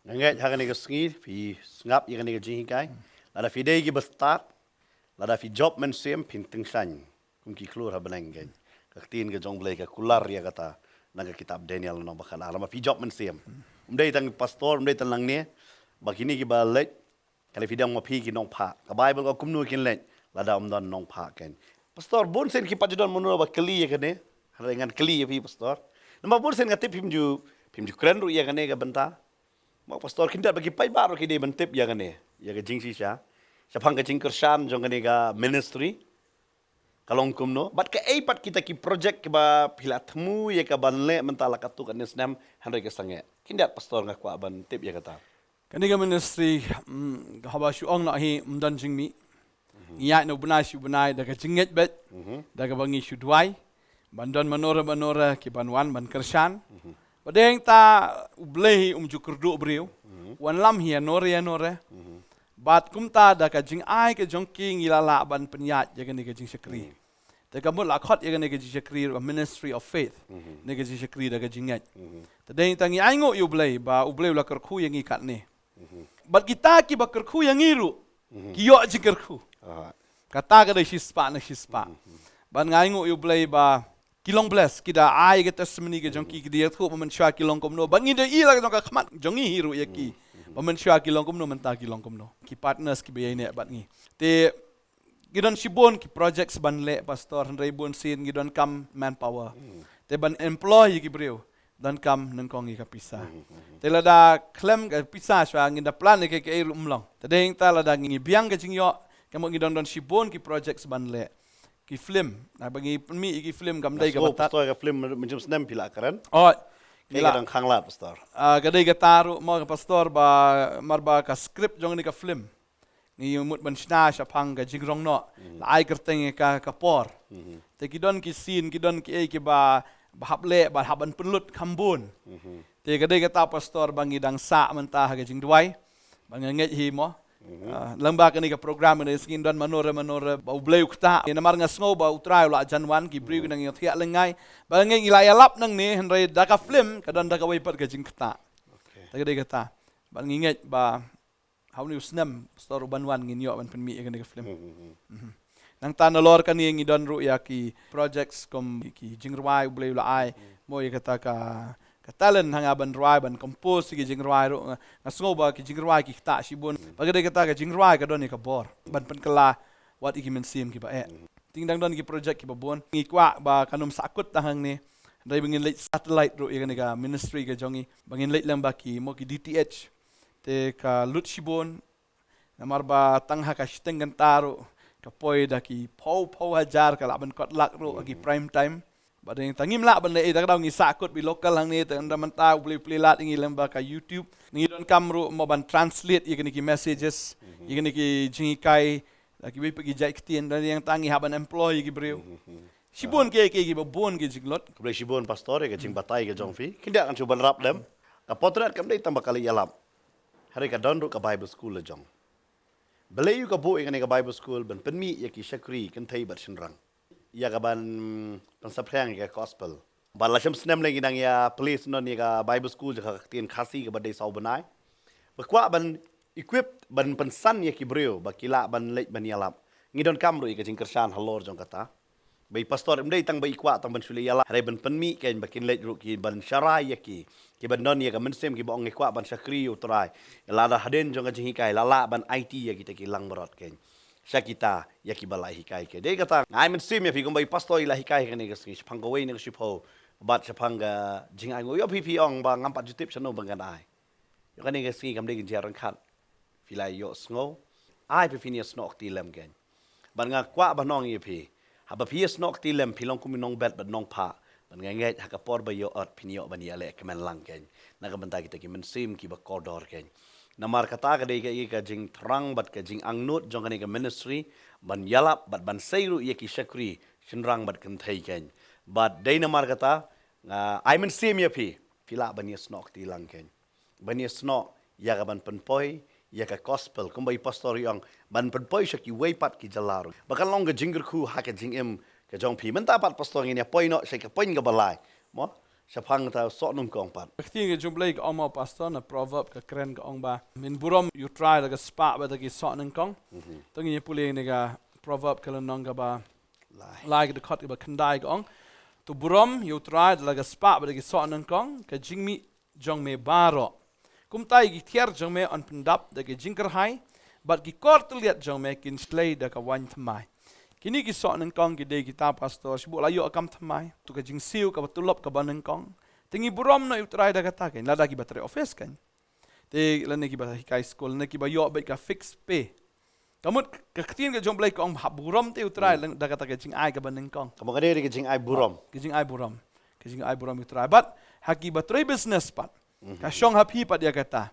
Nga ngeit ha kane ka sngi phi sngap ïa kane ka jinghikai. Lada phi dei kiba stad, lada phi jop mynsiem, phin tyngshaiñ kum ki khlur ha bneng kein. Ka ktien ka jong U Blei ka kular ïa kata na ka kitab Daniel lynnong ba khatar. Lada phi jop mynsiem, ym dei tang pastor, ym dei tang nangne, ba kine kiba leit, ka lei phi dang ma phi ki nongphah. Ka Baibl ka kumno kin leit lada ym don nongphah kein. Pastor, bun sien ki pat ju don mano ba kylli ïa kane. Hynrei ngan kylli ïa phi pastor. Namar bun sien nga tip phim ju, phim ju kren ruh ïa kane ka bynta. Ma pastor, khyndiat ba ki paidbah ruh ki dei ban tip ïa kane, ïa ka jingshisha shaphang ka jingkyrshan jong kane ka ministry. ka long kumno, bad kaei pat kita ki project kiba phi la thmu ïa ka ban leh mynta la katto katne snem hynrei ka sangeh. Khyndiat pastor nga kwah ban tip ïa kata. Kane ka ministry, mm, haba shu ong noh hi, ym don jingmih. Ngi ïaid na u bnai sha u bnai da ka jingngeit beit, da kaba ngi shu duwai ban don mano re mano re ki ban wan ban kyrshan. Ba dei ta U Blei hi um ju kyrduh briew, u wallam hi ïano re ïano re. Bad kumta da ka jingai ka jong ki ngi la lah ban pynïaid ïa kane ka jingshakri. Te ka mut la khot ïa kane ka jingshakri ruh ministry of faith. Kane ka jingshakri da ka jingngeit. Te dei ta ngi ainguh ïa U Blei ba U Blei u la kyrkhu ïa ngi katne. Bad kita kiba kyrkhu ïa ngi ruh ki ïoh jingkyrkhu. Kata ka dei shispah na shispah. Bad nga ainguh ïa U Blei ba ki long bless, ki da ai ka testimony ka jong ki, ki da ïathuh ba mynshuwa ki long kumno. Bad ngi da i la ka jong ka khmat jong ngi hi ruh ïa ki ba mynshuwa ki long kumno, mynta ki long kumno. Ki partners kiba ïaineh bad ngi. Te ki don shibun ki projects ban leh pastor, hynrei bun sien ngi donkam manpower. Te ban employ ïa ki briew donkam nyngkong ïa ka pisa. Te lada khlem ka pisa shuwa ngin da plan ïa kaei ruh ym long. Te dei ta lada ngi biang ka jingïoh, ka mut ngi don don shibun ki projects ban leh. Ki film, naba ngi pynmih ïa ki film kam dei kaba tad. Pastor, ka film mynjum snem phi la kren. Oh, ka dang khang lad pastor. Ah, ka dei kata ruh mo ka pastor ba mar ba ka script jong kane ka film ngi mut ban shna shaphang ka jingrong noh. La ai kyrteng ïa ka, ka por. Te ki don ki scene, ki don kiei kiba, ba hap leh, ba hap ban pynlut kham bun. Te ka dei kata pastor ba ngi dang sah mynta ha ka jingduwai. Ba nga ngeit hi mo. Ah, lyngba kane ka program kane sngi don mano re mano re ba U Blei u ktah. Namar nga sngew ba U Trai u la jan wan, ki briew ki nang ïathiah lyngngai. Ba nga ngeit ngi la ïalap nangne hynrei da ka film ka don da kawei pat ka jingktah. Okay. Ta ka dei kata. Ba ngi ngeit ba ha une u snem pastor u ban wan ngin ïoh ban pynmih ïa kane ka film. Nangta nalor kane ngi don ruh ïa ki projects kum ki jingrwai U Blei u la ai. Mo ïa kata ka, ka talent ha nga ban rwai, ban compose ki jingrwai ruh. Nga, nga sngew ba ki jingrwai ki ktah shibun. Ba ka dei kata ka jingrwai ka don ïa ka bor ban pynkylla wat ïa ki mynsiem kiba eh. Te dang don ki project kiba bun. Ngi kwah ba kan ym sahkut tang hangne. Hynrei ba ngin leit satellite ruh ïa kane ka ministry ka jong ngi. Ba ngin leit lyngba ki mo ki D T H. Te ka lut shibun. Namar ba tang ha ka shiteng kynta ruh ka poi da ki phew phew hajar, ka lah ban kot lak ruh ha ki prime time. Ba dei ta ngim lah ban leh ei, ta ka daw ngi sahkut beit local hangne, te ynda mynta U Blei u plie lad ïa ngi lyngba ka YouTube. Ngi donkam ruh mo ban translate ïa kine ki messages, ïa kine ki jinghikai, da kiwei pat ki jait ktien, da ïa ta ngi hap ban employ ïa ki briew. Shibun kiei kiei kiba bun ki jinglut. Khublei shibun pastor ïa ka jingbatai ka jong phi. Khyndiat ngan shu ban wrap lem. Ka Patriot kam dei tang ba ka la ïalap. Hynrei ka don ruh ka Bible school la jong. Balei ïa ka buh ïa kane ka Bible school ban pynmih ïa ki shakri kynthei bad shynrang. Ïa ka ban pynsaphriang ïa ka gospel. Ba la shem snem lei ngi dang ïa plie syndon ïa ka Bible school jong ka ktien Khasi kaba dei saw bnai. Ba kwah ban equip ban pynsan ïa ki briew ba ki lah ban leit ban ïalap. Ngi donkam ruh ïa ka jingkyrshan halor jong kata. Ba i pastor im dei tang ba i kwah tang ban shu leit ïalap, hynrei ban pynmih kein ba kin leit ruh ki ban sharai ïa ki, ki ban don ïa ka mynsiem kiba ong ngi kwah ban shakri ïa U Trai. Lada hadien jong ka jinghikai la lah ban aiti ïa kita ki langbrot kein. Sha kita ïa kiba la hikai kein. Dei kata nga ai mynsiem ïa phi kumba i pastor i la hikai kane ka sngi shaphang kawei na ka shiphew bad shaphang ka jingainguh ïa phi, phi ong ba ngam pat ju tip shano ba ngan ai. Ïa kane ka sngi kam dei ka jingïaryngkat. Phi la ïohsngew. Ai phi phin ïasnoh kti lem kein. Bad nga kwah ban ong ïa phi, haba phi ïasnoh kti lem phi long kum i nongbet bad nongphah. Bad nga ngeit ha ka por ba ïoh ot phin ïoh ban ïaleh kmen lang kein. Na ka bynta kita ki mynsiem kiba kordor kein. Namar kata ka dei ka, ka jingthrang bad ka jingangnud jong kane ka ministry ban ïalap bad ban sei ruh ïa ki shakri shynrang bad kynthei kein. Bad dei namar kata nga ai mynsiem ïa phi, phi lah ban ïasnoh kti lang kein. Ban ïasnoh ïa ka ban pynpoi ïa ka gospel kumba i pastor i ong, ban pynpoi sha kiwei pat ki jylla ruh. Ba kan long ka jingkyrkhu ha ka jingim ka jong phi. Mynta pat pastor ngin ïa poi noh sha ka point kaba lai. Mo? Shaphang kata soh nyngkong pat. Ka ktien ka jong U Blei ka ong mo pastor, na Proverb ka kren ka ong ba, men burom ïa U Trai da ka spah bad da ki soh nyngkong. To ngin ïa pule ïa kane ka Proverb ka lynnong kaba lai, ka dkhot kaba khyndai ka ong, to burom ïa U Trai da ka spah bad da ki soh nyngkong, ka jingmih jong me baroh. Kumta ïa ki tiar jong me yn pyndap da ka jingkyrhai, bad ki kor tylliat jong me kin shlei da ka waiñ thymmai. Kine ki soh nyngkong ki dei kita pastor, shibun la ïoh kam thymmai, to ka jingsiew kaba tulop kaba nyngkong. Te ngi burom noh ïa U Trai da kata kein, lada kiba trei office kein. Te lane kiba hikai skul, lane kiba ïoh beit ka fixed pay. Ka mut ka ktien ka jong U Blei ka ong hap burom te ïa U Trai lem da kata ka jingai kaba nyngkong. Ka mut ka dei ka jingai burom. Ka jingai burom. Ka jingai burom ïa U Trai. Bad ha kiba trei business pat, ka shong ha phi pat ïa kata.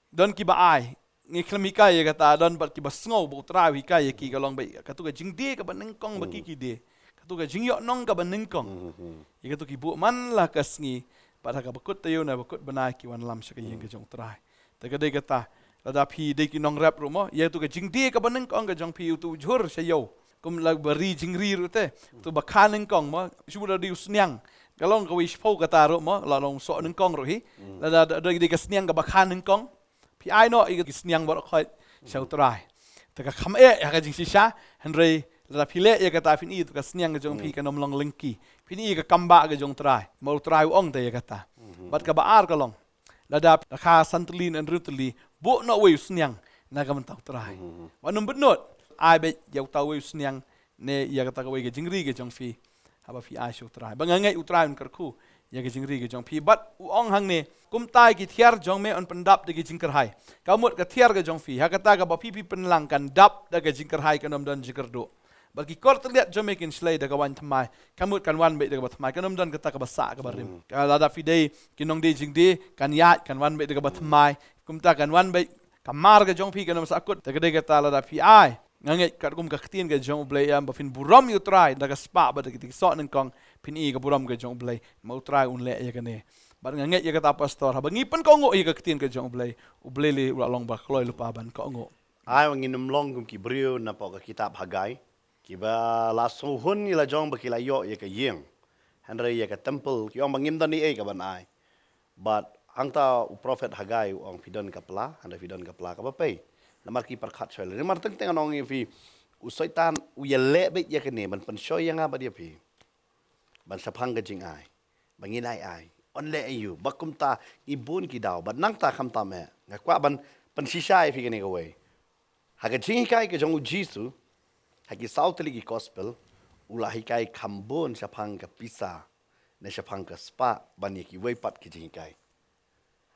Don kiba ai, ngi khlem hikai ïa kata, don bad kiba sngew ba U Trai u hikai ïa ki, ka long ba katu ka jingdie kaba nyngkong ba ki ki die. Katu ka jingïohnong kaba nyngkong. Ïa katu ki buh man la ka sngi, bad ha kaba kut taïew ne ba kut bnai ki wanlam sha ka ïing ka jong U Trai. Te ka dei kata, lada phi dei ki nongrep ruh mo, ïa katu ka jingdie kaba nyngkong ka jong phi, utu u jhur sha ïew. Kum la ba ri jingri ruh te, utu ba kha nyngkong mo, shu da dei u sniang. Ka long kawei shiphew kata ruh mo, la long soh nyngkong ruh hi. Lada da dei ka sniang kaba kha nyngkong, phi ai noh ïa ka sniang baroh khoit sha U Trai. Te ka kham eh ha ka jingshisha, hynrei lada phi leh ïa kata, phin i utu ka sniang ka jong phi kan ym long lyngkhi. Phin i ka kam ba ka jong U Trai. Namar U Trai u ong te ïa kata. Bad kaba ar ka long, lada phi kha san tylli ne hynriew tylli, buh noh wei u sniang na ka bynta U Trai. Wat nym bynnud, ai beit ïa uta wei u sniang ne ïa kata kawei ka jingri ka jong phi, haba phi ai sha U Trai. Ba nga ngeit U Trai un kyrkhu ïa ka jingri ka jong phi. Bad u ong hangne, kumta ki thiar jong me yn pyndap da ki jingkyrhai. Ka mut ka thiar ka jong phi, ha kata kaba phi phi pynlang, kan dap da ka jingkyrhai, kan ym don jingkyrduh. Bad ki kor tylliat jong me kin shlei da ka waiñ thymmai. Ka mut kan wan beit da kaba thymmai, kan ym don kata kaba sah kaba rim. Ka lada phi dei ki nongdie jingdie, kan ïaid, kan wan beit da kaba thymmai. Kumta kan wan beit ka mar ka jong phi, kan ym sahkut. Te ka dei kata lada phi ai. Nga ngeit katkum ka ktien ka jong U Blei, em, ba phin burom ïa U Trai da ka spah bad da ki soh nyngkong, phin i ka burom ka jong U Blei. Ma U Trai un leh ïa kane. Bad nga ngeit ïa kata, Pastor, haba ngi pynkohnguh ïa ka ktien ka jong U Blei, U Blei lei u la long ba kloi lypa ban kohnguh. Ai, ngin ym long kum ki briew napoh ka kitab Hagai, kiba la sngewhun ïa la jong ba ki la ïoh ïa ka ïing, hynrei ïa ka temple ki ong ba ngim don ei ei ka ban ai. Bad hangta u prophet Hagai u ong, phi don ka pla, hynrei phi don ka pla kaba pei. Namar ki pyrkhat shai lei. Namar teng teng ngan ong ïa phi, u Soitan u ïaleh beit ïa kane ban pynshoi ïa nga bad ïa phi, ban shaphang ka jingai, ba ngin ai ai. Yn leh aïu, ba kumta ngi bun ki daw. Bad nangta khamtam eh, nga kwah ban pynshisha ïa phi kane kawei. Ha ka jinghikai ka jong U Jisu, ha ki saw tylli ki gospel, u la hikai kham bun shaphang ka pisa ne shaphang ka spah ban ïa kiwei pat ki jinghikai.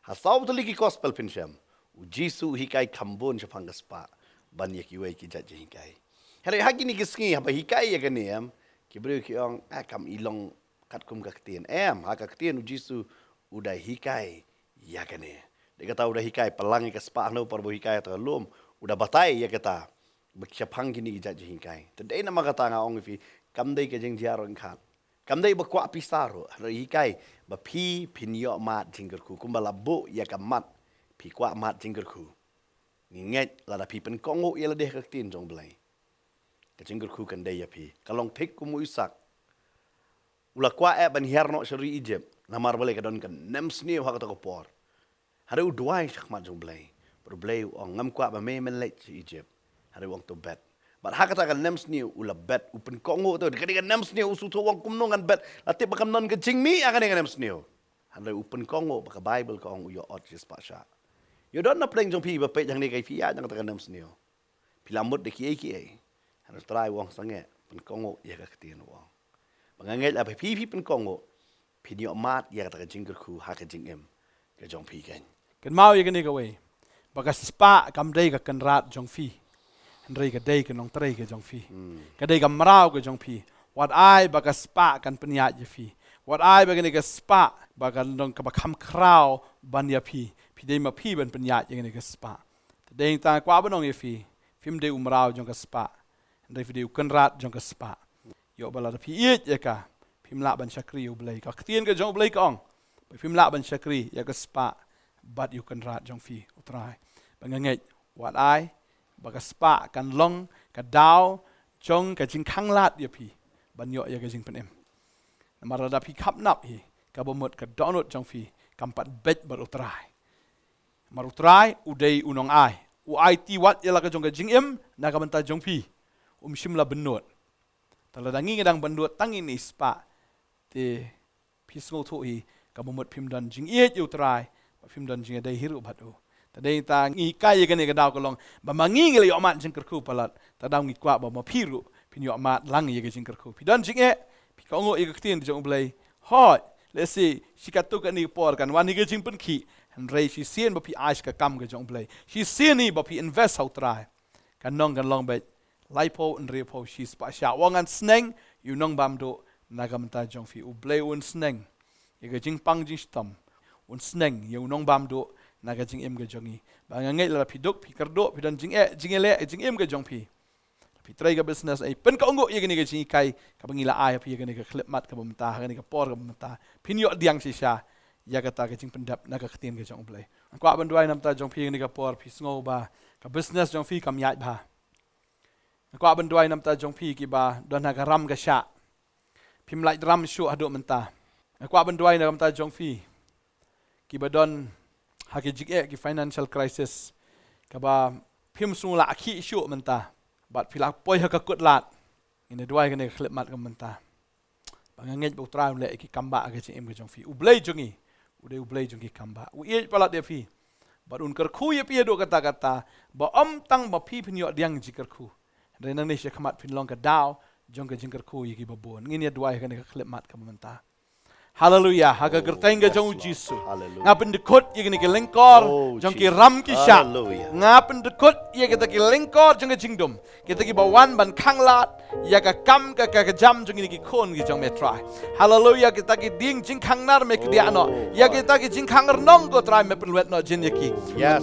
Ha saw tylli ki gospel, phin shem, U Jisu u hikai kham bun shaphang ka spah ban ïa kiwei ki jait jinghikai. Hynrei ha kine ki sngi, haba hikai ïa kane, em, ki briew ki ong, ah, kam i long katkum ka ktien. Em, ha ka ktien U Jisu u da hikai ïa kane. Dei kata u da hikai, pynlang ïa ka spah hangno por ba u hikai ha ka lum, u da batai ïa kata ba shaphang kine ki jait jinghikai. Te dei namar kata nga ong ïa phi, kam dei ka jingjia ryngkat. Kam dei ba kwah pisa ruh, hynrei hikai ba phi phin ïoh mad jingkyrkhu, kumba la buh ïa ka mat, phi kwah mad jingkyrkhu. Ngi ngeit lada phi pynkohnguh ïa lade ha ka ktien jong U Blei, ka jingkyrkhu kan dei ïa phi. Ka long thik kum u Isaak. U la kwah eh ban hiar noh sha ri Egypt, namar balei? Ka don ka nemsniew ha kata ka por. Hynrei u duwai shakhmat jong U Blei. Bad U Blei u ong, ngam kwah ba me men leit sha Egypt. Hynrei u ong, to bet. Bad ha kata ka nemsniew u la bet, u pynkohnguh, to, ka dei ka nemsniew, u shu thok, u ong, kumno ngan bet? La tip ba kam don ka jingmih ha kane ka nemsniew. Hynrei u pynkohnguh, ba ka Baibl ka ong u ïoh ot shispah shah. Ïoh don na pdeng jong phi ba peit hangne, kaei phi ïaid na kata ka nemsniew? Phi la mut da kiei kiei? Hynrei U Trai u ong, sangeh, pynkohnguh ïa ka ktien, u ong. Ba nga ngeit lada phi phi pynkohnguh, phin ïoh mad ïa kata ka jingkyrkhu ha ka jingim ka jong phi, keiñ. Kynmaw ïa kane kawei, ba ka spah kam dei ka kynrad jong phi, hynrei ka dei ka nongtrei ka jong phi. Ka dei ka mraw ka jong phi. Wat ai ba ka spah kan pynïaid ïa phi. Wat ai ba kane ka spah ba kan long kaba kham khraw ban ïa phi. Phi dei ma phi ban pynïaid ïa kane ka spah. Te dei tang kwah ban ong ïa phi, phim dei u mraw jong ka spah, hynrei phi dei u kynrad jong ka spah. Ïoh ba lada phi ïeit ïa ka, phim lah ban shakri ïa U Blei. Ka ktien ka jong U Blei ka ong ba phim lah ban shakri ïa ka spah bad ïa u kynrad jong phi, U Trai. Ba nga ngeit, wat ai ba ka spah kan long ka daw jong ka jingkhanglad ïa phi ban ïoh ïa ka jingpynim. Namar lada phi khapnap hi, kaba mut ka dohnud jong phi kam pat beit bad U Trai. Namar U Trai u dei u nongai. U aiti wat ïa la ka jong ka jingim na ka bynta jong phi. Um shym la bynnud. Te lada ngi dang bynnud tang ine i spah, te phi sngewthuh hi, kaba mut phim don jingïeit ïa U Trai, bad phim don jingïadei hi ruh bad u. Te dei tang ngi hikai ïa kane ka daw ka long ba ma ngi ngi la ïoh mad jingkyrkhu palat, te daw ngi kwah ba ma phi ruh phin ïoh mad lang ïa ka jingkyrkhu. Phi don jingeh, phi kohnguh ïa ka ktien jong U Blei. Hooid, lehse shi katto katne ka por kan wan hi ka jingpynkhih, hynrei shisien ba phi ai sha ka kam ka jong U Blei, shisien hi ba phi invest ha U Trai, Kan nong kan long beit laiphew, hynriewphew, shispah shah. Wat ngan sneng ïa u nongbam duh na ka bynta jong phi. U Blei un sneng ïa ka jingpang jingshitom. Un sneng ïa u nongbam duh na ka jingim ka jong ngi. Ba nga ngeit lada phi duk, phi kyrduh, phi don jingeh, jingeh leh, jingim ka jong phi, phi trei ka business, ai pynkohnguh ïa kane ka jinghikai kaba ngi la ai ha phi ïa kane ka khyllipmat kaba mynta, ha kane ka por kaba mynta. Phin ïoh pdiang shisha ïa kata ka jingpyndep na ka ktien ka jong U Blei. Nga kwah ban duwai na ka bynta jong phi ïa kane ka por, phi sngew ba ka business jong phi kam ïaid bha. Nga kwah ban duwai na ka bynta jong phi kiba don ha ka ram ka shah. Phim lah ram shuh haduh mynta. Nga kwah ban duwai na ka bynta jong phi kiba don ha ki jingeh, ki financial crisis, kaba phim sngewlah khih shuh mynta, bad phi la poi ha ka kut lad. Ngin ïa duwai kane ka khyllipmat ka mynta. Ba nga ngeit ba U Trai un leh ïa ki kambah ha ka jingim ka jong phi. U Blei jong ngi u dei U Blei jong ki kambah. U ïeit palat ïa phi bad un kyrkhu ïa phi haduh katta katta, ba ym tang ba phi phin ïoh pdiang jingkyrkhu, hynrei nangne shakhmat phin long ka daw jong ka jingkyrkhu ïa kiba bun. Ngin ïa duwai ha kane ka khyllipmat ka mynta. Haleluya. Ha ka kyrteng ka jong U Jisu, nga pyndykut ïa kine ki lyngkor jong ki ram ki shah. Nga pyndykut ïa kita ki lyngkor jong ka jingdum, kita kiba wan ban khanglad ïa ka kam ka, ka, ka jam jong kine ki khun ki jong me, Trai. Haleluya. Kita ki dieng jingkhang nar me kdiah noh. Ïa kita ki jingkhang rnong, ko Trai, me pynwet noh jin ïa ki.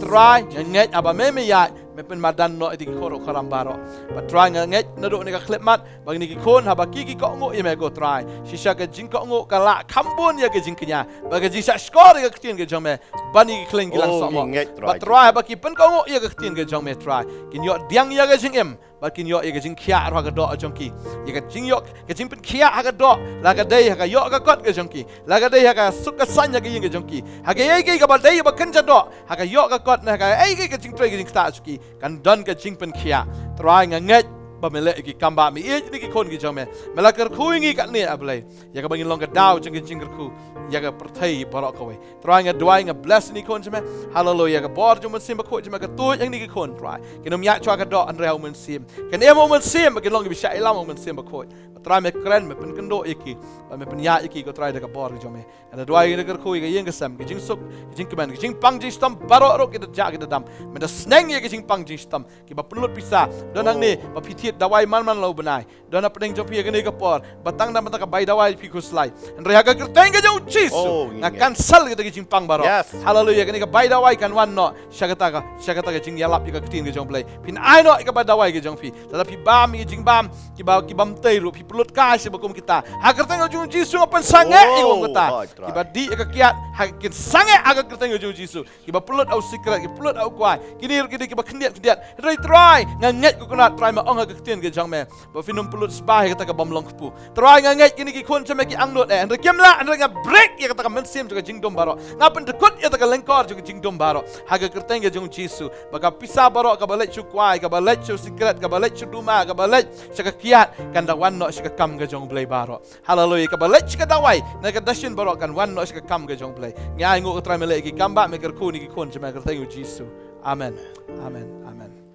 Trai, nga ngeit haba me, me ïaid, me pynmadan noh ïa ki khun khram baroh. Bad Trai, nga ngeit naduh kane ka khyllipmat ba kine ki khun haba ki, ki kohnguh ïa me, ko Trai, shisha ka jingkohnguh ka lah kham bun ïa ka jingkñia bad ka jingshahshkor ïa ka ktien ka jong me ban ïa ki khlieng ki lang sohmoh. Bad Trai, haba ki pynkohnguh ïa ka ktien ka jong me, Trai, kin ïoh pdiang ïa ka jingim bad kin ïoh ïa ka jingkhiah ruh ha ka doh jong ki. Ïa ka jingïoh, ka jingpynkhiah ha ka doh, la ka dei ha ka ïoh ka kot ka jong ki, la ka dei ha ka suk ka saiñ ha ka ïing ka jong ki, ha kaei kaei kaba dei ba kynja doh, ha ka ïoh ka kot ne ha kaei kaei ka jingtrei ka jingktah jong ki, kan don ka jingpynkhiah. Trai, nga ngeit ba me leh ïa ki kambah, me ïeit ïa ki khun ki jong me. Me la kyrkhu ïa ngi katne, A Blei, ïa kaba ngin long ka daw jong ka jingkyrkhu ïa ka pyrthei baroh kawei. Trai, nga duwai, nga bless ïa kine ki khun jong me. Haleluya. Ka bor jong U Mynsiem Bakhuid jong me ka tuid ha kine ki khun, Trai. Kin ym ïaid shuwa ha ka doh hynrei ha U Mynsiem. Kin im ha U Mynsiem, kin long kiba shah ïalam ha U Mynsiem Bakhuid. Trai, me kren, me pynkynduh ïa ki bad me pynïaid ïa ki, ko Trai, da ka bor jong me. Nga da duwai, nga da kyrkhu ïa ka ïing ka sem, ka jingsuk, ka jingkmen, ka jingpang jingshitom baroh ruh, ki da jah, ki da dam. Me da sneng ïa ka jingpang jingshitom. Kiba pynlut pisa, don hangne ba phi thied dawai man man la u bnai. Don hapdeng jong phi ha kane ka por ba tang da mynta ka bai dawai phi khuslai. Hynrei ha ka kyrteng ka jong U Jisu, nga cancel kita ki jingpang baroh. Haleluya. Kane ka bai dawai kan wan noh sha kata ka, sha kata ka jingïalap ïa ka ktien ka jong U Blei. Phin ai noh ïa ka bai dawai ka jong phi. Lada phi bam ïa ki jingbam kiba, ki bam tei ruh, phi pynlut kai sha ba kum kita, ha ka kyrteng ka jong U Jisu nga pynsangeh ïa ka bam kata. Kiba dih ïa ka kiad, ha, kin sangeh ha ka kyrteng ka jong U Jisu. Kiba pynlut ha u sikret, kiba pynlut ha u kwai, kine ruh ki dei kiba khyndiat khyndiat. Hynrei Trai, nga ngeit, ko Kynrad Trai, me ong ha ka ktien ka jong me ba phin ym pynlut sbah ïa kata ka bym long kpu. Trai, nga ngeit kine ki khun jong me ki angnud eh, hynrei kim lah, hynrei nga break ïa kata ka mynsiem jong ka jingdum baroh. Nga pyndykut ïa kata ka lyngkor jong ka jingdum baroh ha ka kyrteng ka jong U Jisu, ba ka pisa baroh kaba leit sha u kwai, kaba leit sha u sikret, kaba leit sha u duma, kaba leit sha ka kiad, kan da wan noh sha ka kam ka jong U Blei baroh. Haleluya. Kaba leit sha ka dawai ne ka dashin baroh kan wan noh sha ka kam ka jong U Blei. Ngi ainguh, ko Trai, me leh ïa ki kambah, me kyrkhu ïa kine ki khun jong me ha ka kyrteng U Jisu. Amen. Amen. Amen.